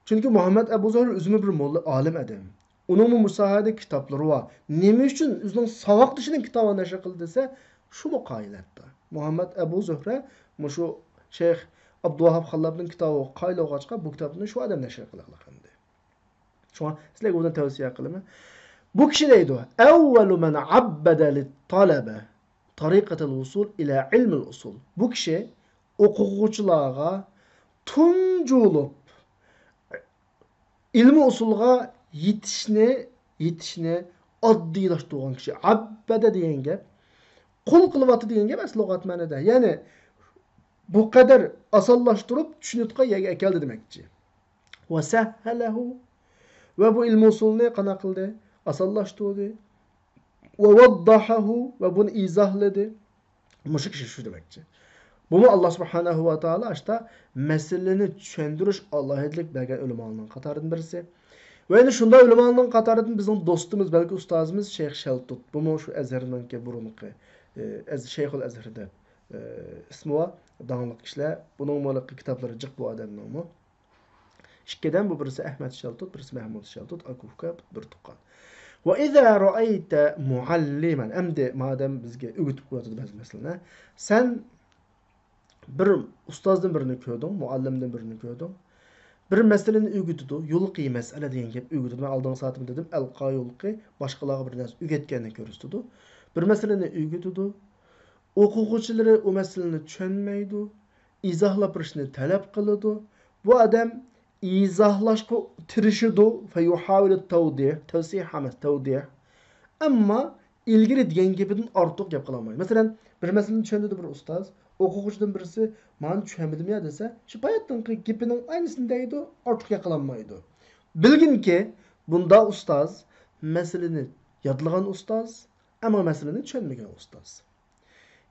چۈنكى مۇھەممەد ئەبۇ زۆھرە ئۆزىمۇ بىر موللا، ئالىم ئادەم. ئۇنىڭمۇ مۇساھەدە كىتابلىرى بار. نېمە ئۈچۈن ئۆزىنىڭ ساۋاقدىشىنىڭ كىتابىنى نەشر قىلدى دېسە، شۇمۇ قايىل ھەتتا. مۇھەممەد ئەبۇ زۆھرە مۇشۇ شەيخ ئابدۇۋاھاب خاللابنىڭ كىتابىغا قايىل بولغاچقا، بۇ كىتابنى شۇ ئادەم نەشر قىلغلىق ئەمدى. شۇڭا سىلەرگە بۇنى تەۋسىيە قىلىمەن. بۇ كىشى دەيدۇ، «ئەۋۋەلۇ مەن ئەببەدە لىتتەلەبە تەرىقەتەل ۋۇسۇل ئىلە ئىلمىل ئۇسۇل.» بۇ كىشى ئوقۇغۇچىلارغا تۇنجى بولۇپ ئىلمىي ئۇسۇلغا يېتىشنى، يېتىشنى ئاددىيلاشتۇرغان كىشى. ئەببەدە دېگەن گەپ، قۇل قىلىۋاتتى دېگەن گەپ ئەسلى لۇغەت مەنىدە. يەنى بۇ قەدەر ئاسانلاشتۇرۇپ چۈشىنىدىغان يەرگە ئەكەلدى دېمەكچى. ۋە سەھھەلەھۇ، ۋە بۇ ئىلمىي ئۇسۇلنى قانداق قىلدى؟ ئاسانلاشتۇردى. ۋە ۋەددەھەھۇ، ۋە بۇنى ئىزاھلىدى. مۇشۇ كىشى شۇ دېمەكچى. بۇمۇ ئاللا سۇبھانەھۇ ۋە تائالا ئاشتا مەسىلىنى چۈشەندۈرۈش ئالاھىدىلىك بەرگەن ئۆلىمالارنىڭ قاتارىدىن بىرسى. ۋە يەنە شۇنداق ئۆلىمالارنىڭ قاتارىدىن بىزنىڭ دوستىمىز، بەلكى ئۇستازىمىز شەيخ شەلتۇت. بۇمۇ شۇ ئەزھەرنىڭكى بۇرۇنقى، ئە، ئەز-، شەيخۇل ئەزھەر دەپ، ئە، ئىسمى بار، داڭلىق كىشىلەر. بۇنىڭمۇ ھېلىقى كىتابلىرى جىق بۇ ئادەمنىڭمۇ. ئىككىدىن بۇ، بىرسى ئەھمەد شەلتۇت، بىرسى مەھمۇد شەلتۇت، ئاكا ئۇكا، بىر تۇغقان. ۋە ئىزا رەئەيتە مۇئەللىمەن. ئەمدى مادەم بىزگە ئۆگىتىپ قويۇۋاتىدۇ بەزى مەسىلىنى. سەن بىر ئۇستازدىن بىرىنى كۆردۈڭ، مۇئەللىمدىن بىرىنى كۆردۈڭ. بىر مەسىلىنى ئۆگىتىدۇ. يۇلقى مەسئەلە دېگەن گەپ ئۆگىتىدۇ. مەن ئالدىنقى سائىتىمدە دېدىم، ئەلقا يۇلقى، باشقىلارغا بىر نەرسە ئۆگەتكەننى كۆرسىتىدۇ. بىر مەسىلىنى ئۆگىتىدۇ. ئوقۇغۇچىلىرى ئۇ مەسىلىنى چۈشەنمەيدۇ، ئىزاھلاپ بېرىشنى تەلەپ قىلىدۇ. بۇ ئادەم ئىزاھلاشقا تىرىشىدۇ، فيحاول التوضيح، تەۋسىھ ئەمەس، تەۋدىھ. ئەمما ئىلگىرى دېگەن گېپىدىن ئارتۇق گەپ قىلالمايدۇ. مەسىلەن، بىر مەسىلىنى چۈشەندۈردى بىر ئۇستاز، ئوقۇغۇچىدىن بىرسى، «مانا چۈشەنمىدىم يا» دېسە، شۇ باياتىنقى گېپىنىڭ ئەينىسىنى دەيدۇ، ئارتۇق گەپ قىلالمايدۇ. بىلگىنكى، بۇنداق ئۇستاز مەسىلىنى يادلىغان ئۇستاز، ئەمما مەسىلىنى چۈشەنمىگەن ئۇستاز.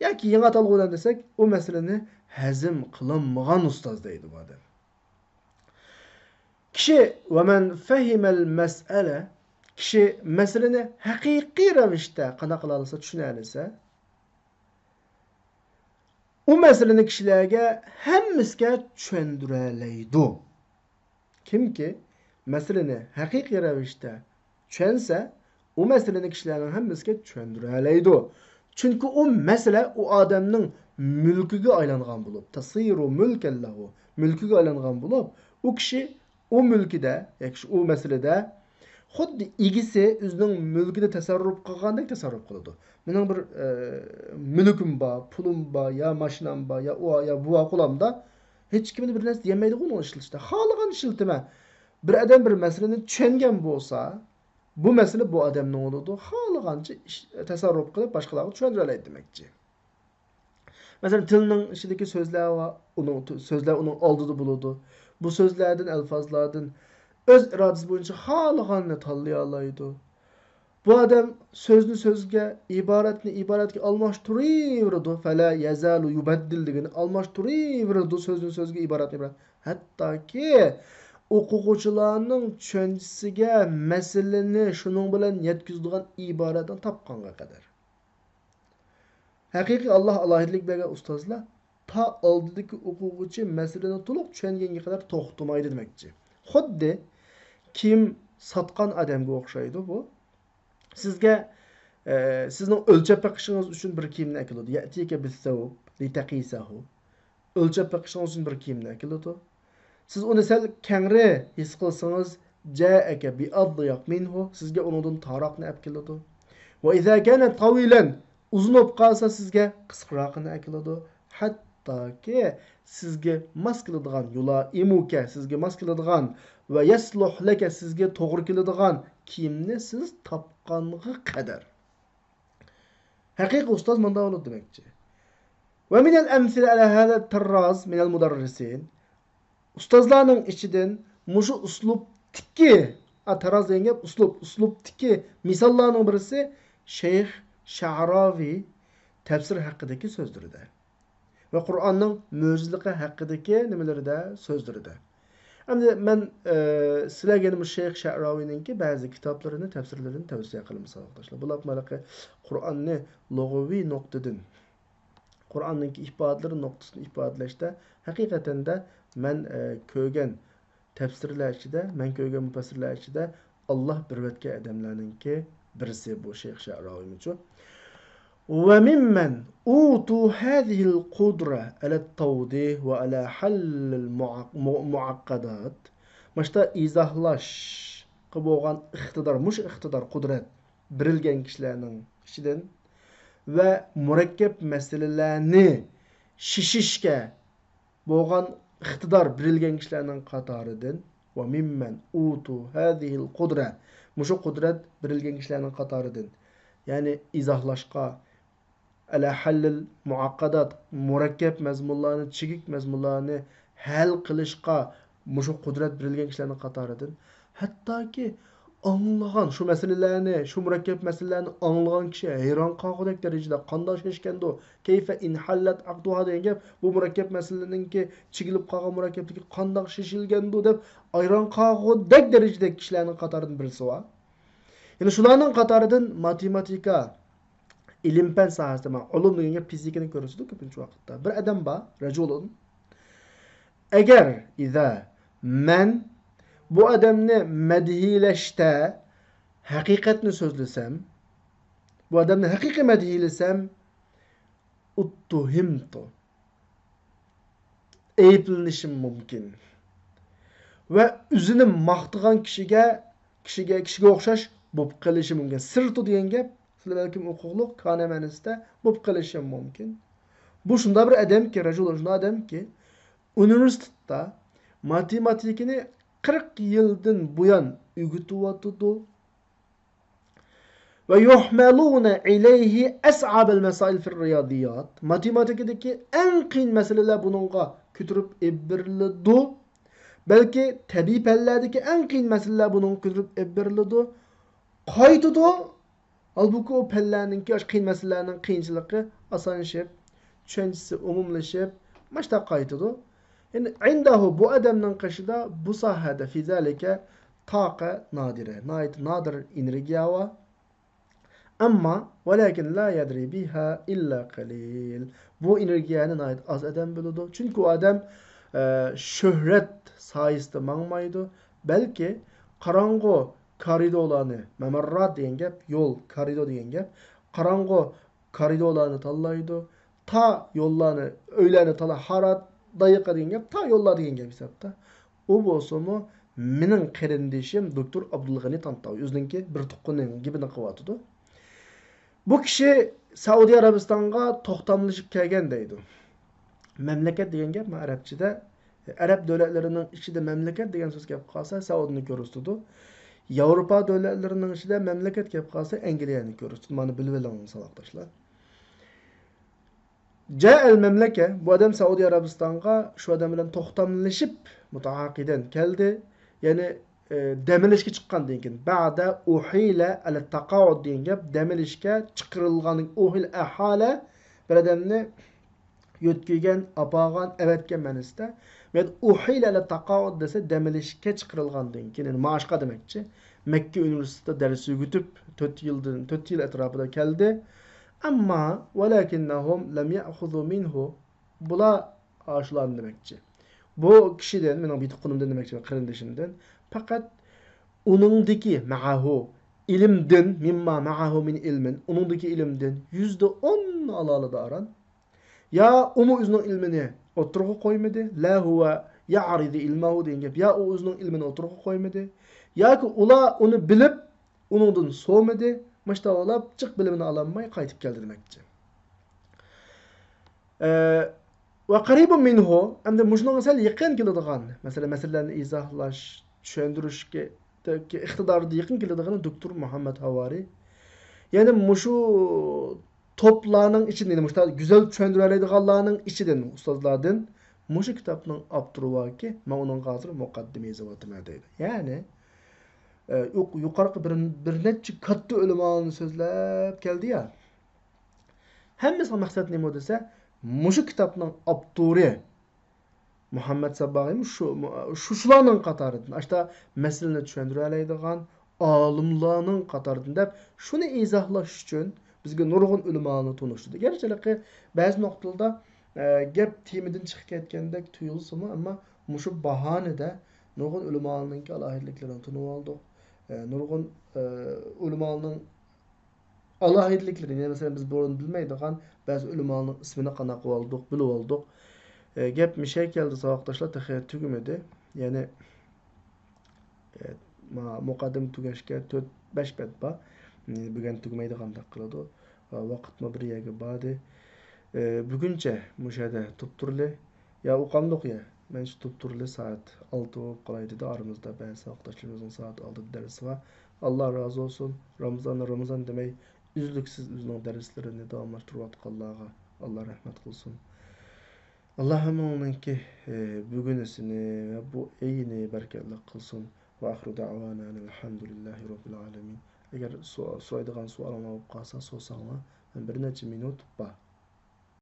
ياكى يېڭى ئاتالغۇ بىلەن دېسەك، ئۇ مەسىلىنى ھەزىم قىلالمىغان ئۇستاز دەيدۇ بۇ ئادەم. كىشى، ۋە مەن فەھىمەل مەسئەلە، كىشى مەسىلىنى ھەقىقىي رەۋىشتە قانداق قىلالىسا، چۈشىنەلىسە، ئۇ مەسىلىنى كىشىلەرگە ھەممىسىگە چۈشەندۈرەلەيدۇ. كىمكى مەسىلىنى ھەقىقىي رەۋىشتە چۈشەنسە، ئۇ مەسىلىنى كىشىلەرنىڭ ھەممىسىگە چۈشەندۈرەلەيدۇ. چۈنكى ئۇ مەسىلە ئۇ ئادەمنىڭ مۈلكىگە ئايلانغان بولۇپ، تەسىرۇ مۈلكەن لەھۇ، مۈلكىگە ئايلانغان بولۇپ، ئۇ كىشى ئۇ مۈلكىدە، ياكى ئۇ مەسىلىدە خۇددى ئىگىسى ئۆزىنىڭ مۈلكىدە تەسەررۇپ قىلغاندەك تەسەررۇپ قىلىدۇ. مېنىڭ بىر، ئە، مۈلكۈم بار، پۇلۇم بار، يا ماشىنام بار، يا ئۇ، يا بۇ قولامدا. ھېچكىمنى بىر نەرسە دېيەلمەيدىغۇ ئۇنىڭ ئىشلىتىشتە. خالىغان ئىشلىتىمەن. بىر ئادەم بىر مەسىلىنى چۈشەنگەن بولسا، بۇ مەسىلە بۇ ئادەمنىڭ بولىدۇ. خالىغانچە ئىش، تەسەررۇپ قىلىپ باشقىلارغا چۈشەندۈرەلەيدۇ دېمەكچى. مەسىلەن، تىلنىڭ ئىچىدىكى سۆزلەر ۋە ئۇنىڭ، سۆزلەر ئۇنىڭ ئالدىدا بولىدۇ. بۇ سۆزلەردىن، ئەلپازلاردىن ئۆز ئىرادىسى بويىچە خالىغاننى تاللىيالايدۇ. بۇ ئادەم سۆزنى سۆزگە، ئىبارەتنى ئىبارەتكە ئالماشتۇرۇۋېرىدۇ. فەلا يەزالۇ يۇبەددىل دېگىنى ئالماشتۇرۇۋېرىدۇ سۆزنى سۆزگە، ئىبارەتنى ئىبارەت. ھەتتاكى ئوقۇغۇچىلارنىڭ چۈشەنچىسىگە مەسىلىنى شۇنىڭ بىلەن يەتكۈزىدىغان ئىبارەتنى تاپقانغا قەدەر. ھەقىقىي ئاللاھ ئالاھىدىلىك بەرگەن ئۇستازلار تا ئالدىدىكى ئوقۇغۇچى مەسىلىنى تولۇق چۈشەنگەنگە قەدەر توختىمايدۇ دېمەكچى. خۇددى كىيىم ساتقان ئادەمگە ئوخشايدۇ بۇ. سىزگە، ئە، سىزنىڭ ئۆلچەپ بېقىشىڭىز ئۈچۈن بىر كىيىمنى ئەكېلىدۇ. يەتىكە بىسسەۋب لىتەقىسەھۇ. ئۆلچەپ بېقىشىڭىز ئۈچۈن بىر كىيىمنى ئەكېلىدۇ. سىز ئۇنى سەل كەڭرى ھېس قىلسىڭىز، جاءەكە بىئضيق مىنھۇ، سىزگە ئۇنىڭدىن تاراقنى ئەپ كېلىدۇ. ۋە ئىزا كانە تاۋىلەن، ئۇزۇن بولۇپ قالسا سىزگە قىسقىراقىنى ئەكېلىدۇ. ھەتتاكى سىزگە ماس كېلىدىغان، يۇلائىمۇكە، سىزگە ماس كېلىدىغان، ۋە يەسلۇھ لەكە، سىزگە توغرا كېلىدىغان كىيىمنى سىز تاپقانغا قەدەر. ھەقىقىي ئۇستاز مۇنداق بولىدۇ دېمەكچى. ۋە مىنەل ئەمسىلە ئەلە ھەزا تەرراز مىنەل مۇدەررىسىن. ئۇستازلارنىڭ ئىچىدىن مۇشۇ ئۇسلۇبتىكى، ئا، تەرراز دېگەن گەپ ئۇسلۇب، ئۇسلۇبتىكى مىساللارنىڭ بىرسى شەيخ شەئراۋى تەپسىر ھەققىدىكى سۆزلىرىدە. ۋە قۇرئاننىڭ مۆجىزىلىقى ھەققىدىكى نېمىلىرىدە، سۆزلىرىدە. ئەمدى مەن، ئە، سىلەرگە مۇشۇ شەيخ شەئراۋىنىڭكى بەزى كىتابلىرىنى، تەپسىرلىرىنى تەۋسىيە قىلىمەن، ساۋاقداشلار. بۇلار ھېلىقى قۇرئاننى لۇغىۋى نۇقتىدىن، قۇرئاننىڭكى ئىپادىلىرى نۇقتىسىدىن ئىپادىلەشتە ھەقىقەتەن دە مەن، ئە، كۆرگەن تەپسىرلەر ئىچىدە، مەن كۆرگەن مۇپەسسىرلەر ئىچىدە ئاللاھ بىر ئەۋەتكەن ئادەملەرنىڭكى بىرسى بۇ شەيخ شەئراۋىمىچۇ. ۋە مىممەن ئۇتۇ ھەزىھىل قۇدرە ئەلەت تەۋدىھ ۋە ئەلە ھەللىل مۇئەق-، مۇ-، مۇئەققەدات. ماشتا ئىزاھلاشقا بولغان ئىقتىدار، مۇشۇ ئىقتىدار، قۇدرەت بېرىلگەن كىشىلەرنىڭ ئىچىدىن ۋە مۇرەككەپ مەسىلىلەرنى شېشىشكە بولغان ئىقتىدار بېرىلگەن كىشىلەرنىڭ قاتارىدىن، ۋە مىممەن ئۇتۇ ھەزىھىل قۇدرە، مۇشۇ قۇدرەت بېرىلگەن كىشىلەرنىڭ قاتارىدىن، يەنى ئىزاھلاشقا، ئەلە ھەللىل مۇئەققەدات، مۇرەككەپ مەزمۇنلارنى، چىگىك مەزمۇنلارنى ھەل قىلىشقا مۇشۇ قۇدرەت بېرىلگەن كىشىلەرنىڭ قاتارىدىن، ھەتتاكى ئاڭلىغان شۇ مەسىلىلەرنى، شۇ مۇرەككەپ مەسىلىلەرنى ئاڭلىغان كىشى ھەيران قالغۇدەك دەرىجىدە قانداق شېشىكەندۇ، كەيفە ئىنھەللەت ئەقدۇھا دېگەن گەپ، بۇ مۇرەككەپ مەسىلىنىڭكى چىگىلىپ قالغان مۇرەككەپلىكى قانداق شېشىلگەندۇ دەپ ھەيران قالغۇدەك دەرىجىدە كىشىلەرنىڭ قاتارىدىن بىرسى بار. يەنە شۇلارنىڭ قاتارىدىن ماتېماتىكا، ئىلىم-پەن ساھەسىدە، مانا، ئۇلۇم دېگەن گەپ فىزىكىنى كۆرسىتىدۇ كۆپىنچە ۋاقىتتا. بىر ئادەم بار، رەجۇلۇن. ئەگەر، ئىزا، مەن بۇ ئادەمنى مەدھىيلەشتە ھەقىقەتنى سۆزلىسەم، بۇ ئادەمنى ھەقىقىي مەدھىيلىسەم، ئۇتتۇھىمتۇ. ئەيىبلىنىشىم مۇمكىن. ۋە ئۆزىنى ماختىغان كىشىگە، كىشىگە، كىشىگە ئوخشاش بولۇپ قېلىشى مۇمكىن. سىرتۇ دېگەن گەپ، سىلەر بەلكىم ئوقۇغلۇق، كانە مەنىسىدە بولۇپ قېلىشى مۇمكىن. بۇ شۇنداق بىر ئادەمكى، رەجۇلۇن، شۇنداق ئادەمكى، ئۇنىۋېرسىتېتتا ماتېماتىكىنى قىرىق يىلدىن بۇيان ئۆگىتىۋاتىدۇ. ۋە يۇھمەلۇنە ئىلەيھى ئەسئەبەل مەسائىل فىر رىيازىيات. ماتېماتىكىدىكى ئەڭ قىيىن مەسىلىلەر بۇنىڭغا كۆتۈرۈپ ئېلىپ بېرىلىدۇ. بەلكى تەبىئىي پەنلەردىكى ئەڭ قىيىن مەسىلىلەر بۇنىڭغا كۆتۈرۈپ ئېلىپ بېرىلىدۇ. قايتىدۇ. ھالبۇكى، ئۇ پەنلەرنىڭكى، ئاشۇ قىيىن مەسىلىلەرنىڭ قىيىنچىلىقى ئاسانلىشىپ، چۈشەنچىسى ئومۇملىشىپ، ماشتا قايتىدۇ. يەنى، ئىندەھۇ، بۇ ئادەمنىڭ قېشىدا بۇ ساھەدە، فى زالىكە، تاقە نادىرە، ناھايىتى نادىر ئېنېرگىيە بار. ئەمما، ۋەلەكىن لا يەدرى بىھا ئىللا قەلىل. بۇ ئېنېرگىيەنى ناھايىتى ئاز ئادەم بىلىدۇ. چۈنكى ئۇ ئادەم، ئە، شۆھرەت سايىسىدا ماڭمايدۇ، بەلكى قاراڭغۇ كارىدورلارنى، مەمەررات دېگەن گەپ، يول، كارىدور دېگەن گەپ، قاراڭغۇ كارىدورلارنى تاللايدۇ. تا يوللارنى، ئۆيلەرنى تالا، ھارات، دايىقا دېگەن گەپ، تا يوللار دېگەن گەپ ھېسابتا. ئۇ بولسىمۇ مېنىڭ قېرىندىشىم دوكتور ئابدۇلغېنى تانتاۋى، ئۆزىنىڭكى بىر تۇغقىنىنىڭ گېپىنى قىلىۋاتىدۇ. بۇ كىشى سەئۇدى ئەرەبىستانغا توختاملىشىپ كەلگەن دەيدۇ. مەملىكەت دېگەن گەپ مانا ئەرەبچىدە، ئەرەب دۆلەتلىرىنىڭ ئىچىدە مەملىكەت دېگەن سۆز كەپ قالسا سەئۇدىنى كۆرسىتىدۇ. ياۋروپا دۆلەتلىرىنىڭ ئىچىدە مەملىكەت كەپ قالسا ئەنگلىيەنى كۆرسىتىدۇ. مانا بىلىۋېلىڭ ساۋاقداشلار. جاءەل مەملىكە، بۇ ئادەم سەئۇدى ئەرەبىستانغا شۇ ئادەم بىلەن توختاملىشىپ مۇتەئاقىدەن كەلدى. يەنى، ئە، دەم ئېلىشكە چىققاندىن كېيىن، بەئدە ئۇھىلە ئەلە تەقائۇد دېگەن گەپ، دەم ئېلىشكە چىقىرىلغان، ئۇھىل ئەھالە، بىر ئادەمنى يۆتكىگەن، ئاپارغان، ئەۋەتكەن مەنىسىدە. يەنى أحيل على التقاعد دېسە، دەم ئېلىشقا چىقىرىلغاندىن كېيىن، يەنى مائاشقا دېمەكچى. مەككە ئۇنىۋېرسىتېتىدا دەرس ئۆگىتىپ، تۆت يىلدىن، تۆت يىل ئەتراپىدا كەلدى. ئەمما، ولكنهم لم يأخذوا منه، بۇلار ئاشۇلارنى دېمەكچى. بۇ كىشىدىن، مېنىڭ بۇ تۇغقىنىمدىن دېمەكچى، قېرىندىشىمدىن پەقەت ئۇنىڭدىكى، معه، ئىلىمدىن، مما معه من علم، ئۇنىڭدىكى ئىلىمدىن يۈزدە ئون ئالالىدى ئاران. يا ئۇمۇ ئۆزىنىڭ ئىلمىنى ئوتتۇرىغا قويمىدى. لا هو يعرض علمه دېگەن گەپ. يا ئۇ ئۆزىنىڭ ئىلمىنى ئوتتۇرىغا قويمىدى، ياكى ئۇلار ئۇنى بىلىپ، ئۇنىڭدىن سورىمىدى. مۇشۇنداق بولۇپ، جىق بىلىمىنى ئالالماي قايتىپ كەلدى دېمەكچى. ئە، وقريب منه، ئەمدى مۇشۇنىڭغا سەل يېقىن كېلىدىغان، مەسىلەن، مەسىلىلەرنى ئىزاھلاش، چۈشەندۈرۈشكە ئىقتىدارىدا يېقىن كېلىدىغىنى دوكتور مۇھەممەد ھاۋارى. يەنى مۇشۇ توپلارنىڭ ئىچىدىن، يەنى مۇشۇنداق گۈزەل چۈشەندۈرەلەيدىغانلارنىڭ ئىچىدىن، ئۇستازلاردىن مۇشۇ كىتابنىڭ ئاپتورى باركى، مەن ئۇنىڭغا ھازىر مۇقەددىمە يېزىۋاتىمەن دەيدۇ. يەنى، ئە، يۇق-، يۇقىرىقى بىر، بىر نەچچە كاتتا ئۆلىمالارنى سۆزلەپ كەلدى يا. ھەممىسىنىڭ مەقسەت نېمە دېسە، مۇشۇ كىتابنىڭ ئاپتورى مۇھەممەد سابباغىمۇ شۇ، شۇ، شۇلارنىڭ قاتارىدىن، ئاشتا مەسىلىنى چۈشەندۈرەلەيدىغان، ئالىملارنىڭ قاتارىدىن دەپ، شۇنى ئىزاھلاش ئۈچۈن بىزگە نۇرغۇن ئۆلىمالارنى تونۇشتۇردى. گەرچە ھېلىقى بەزى نۇقتىلاردا، ئە، گەپ تېمىدىن چىقىپ كەتكەندەك تۇيۇلسىمۇ، ئەمما مۇشۇ باھانىدە نۇرغۇن ئۆلىمالارنىڭكى ئالاھىدىلىكلىرىنى تونۇۋالدۇق. ئە، نۇرغۇن، ئە، ئۆلىمالارنىڭ ئالاھىدىلىكلىرى، يەنى مەسىلەن، بىز بۇرۇن بىلمەيدىغان بەزى ئۆلىمالارنىڭ ئىسمىنى قانداق قىلىۋالدۇق، بىلىۋالدۇق. ئە، گەپ مىشەي كەلدى، ساۋاقداشلار، تېخى تۈگىمىدى. يەنى، ئە، ما-، مۇقەددىمە تۈگەشكە تۆت، بەش بەت بار. ئە، بۈگۈن تۈگىمەيدىغاندەك قىلىدۇ. ئە، ۋاقىتمۇ بىر يەرگە باردى. ئە، بۈگۈنچە مۇشۇ يەردە تۇرۇپ تۇرلى. يا ئۇقامدۇق يا. مەن شۇ تۇرۇپ تۇرلى سائەت ئالتە بولۇپ قالاي دېدى. ئارىمىزدا بەزى ساۋاقداشلىرىمىزنىڭ سائەت ئالتىدا دەرسى بار. ئاللا رازى بولسۇن. رامىزاننى رامىزان دېمەي، ئۈزلۈكسىز ئۆزىنىڭ دەرسلىرىنى داۋاملاشتۇرۇۋاتقانلارغا ئاللا رەھمەت قىلسۇن. ئاللا ھەممىڭلارنىڭكى، ئى، بۈگۈنىسىنى ۋە بۇ ئېيىنى بەرىكەتلىك قىلسۇن. وآخر دعوانا أن الحمد لله رب العالمين. ئەگەر سو-، سورايدىغان سوئالىڭلار بولۇپ قالسا، سورىساڭلار، مەن بىر نەچچە مىنۇت بار.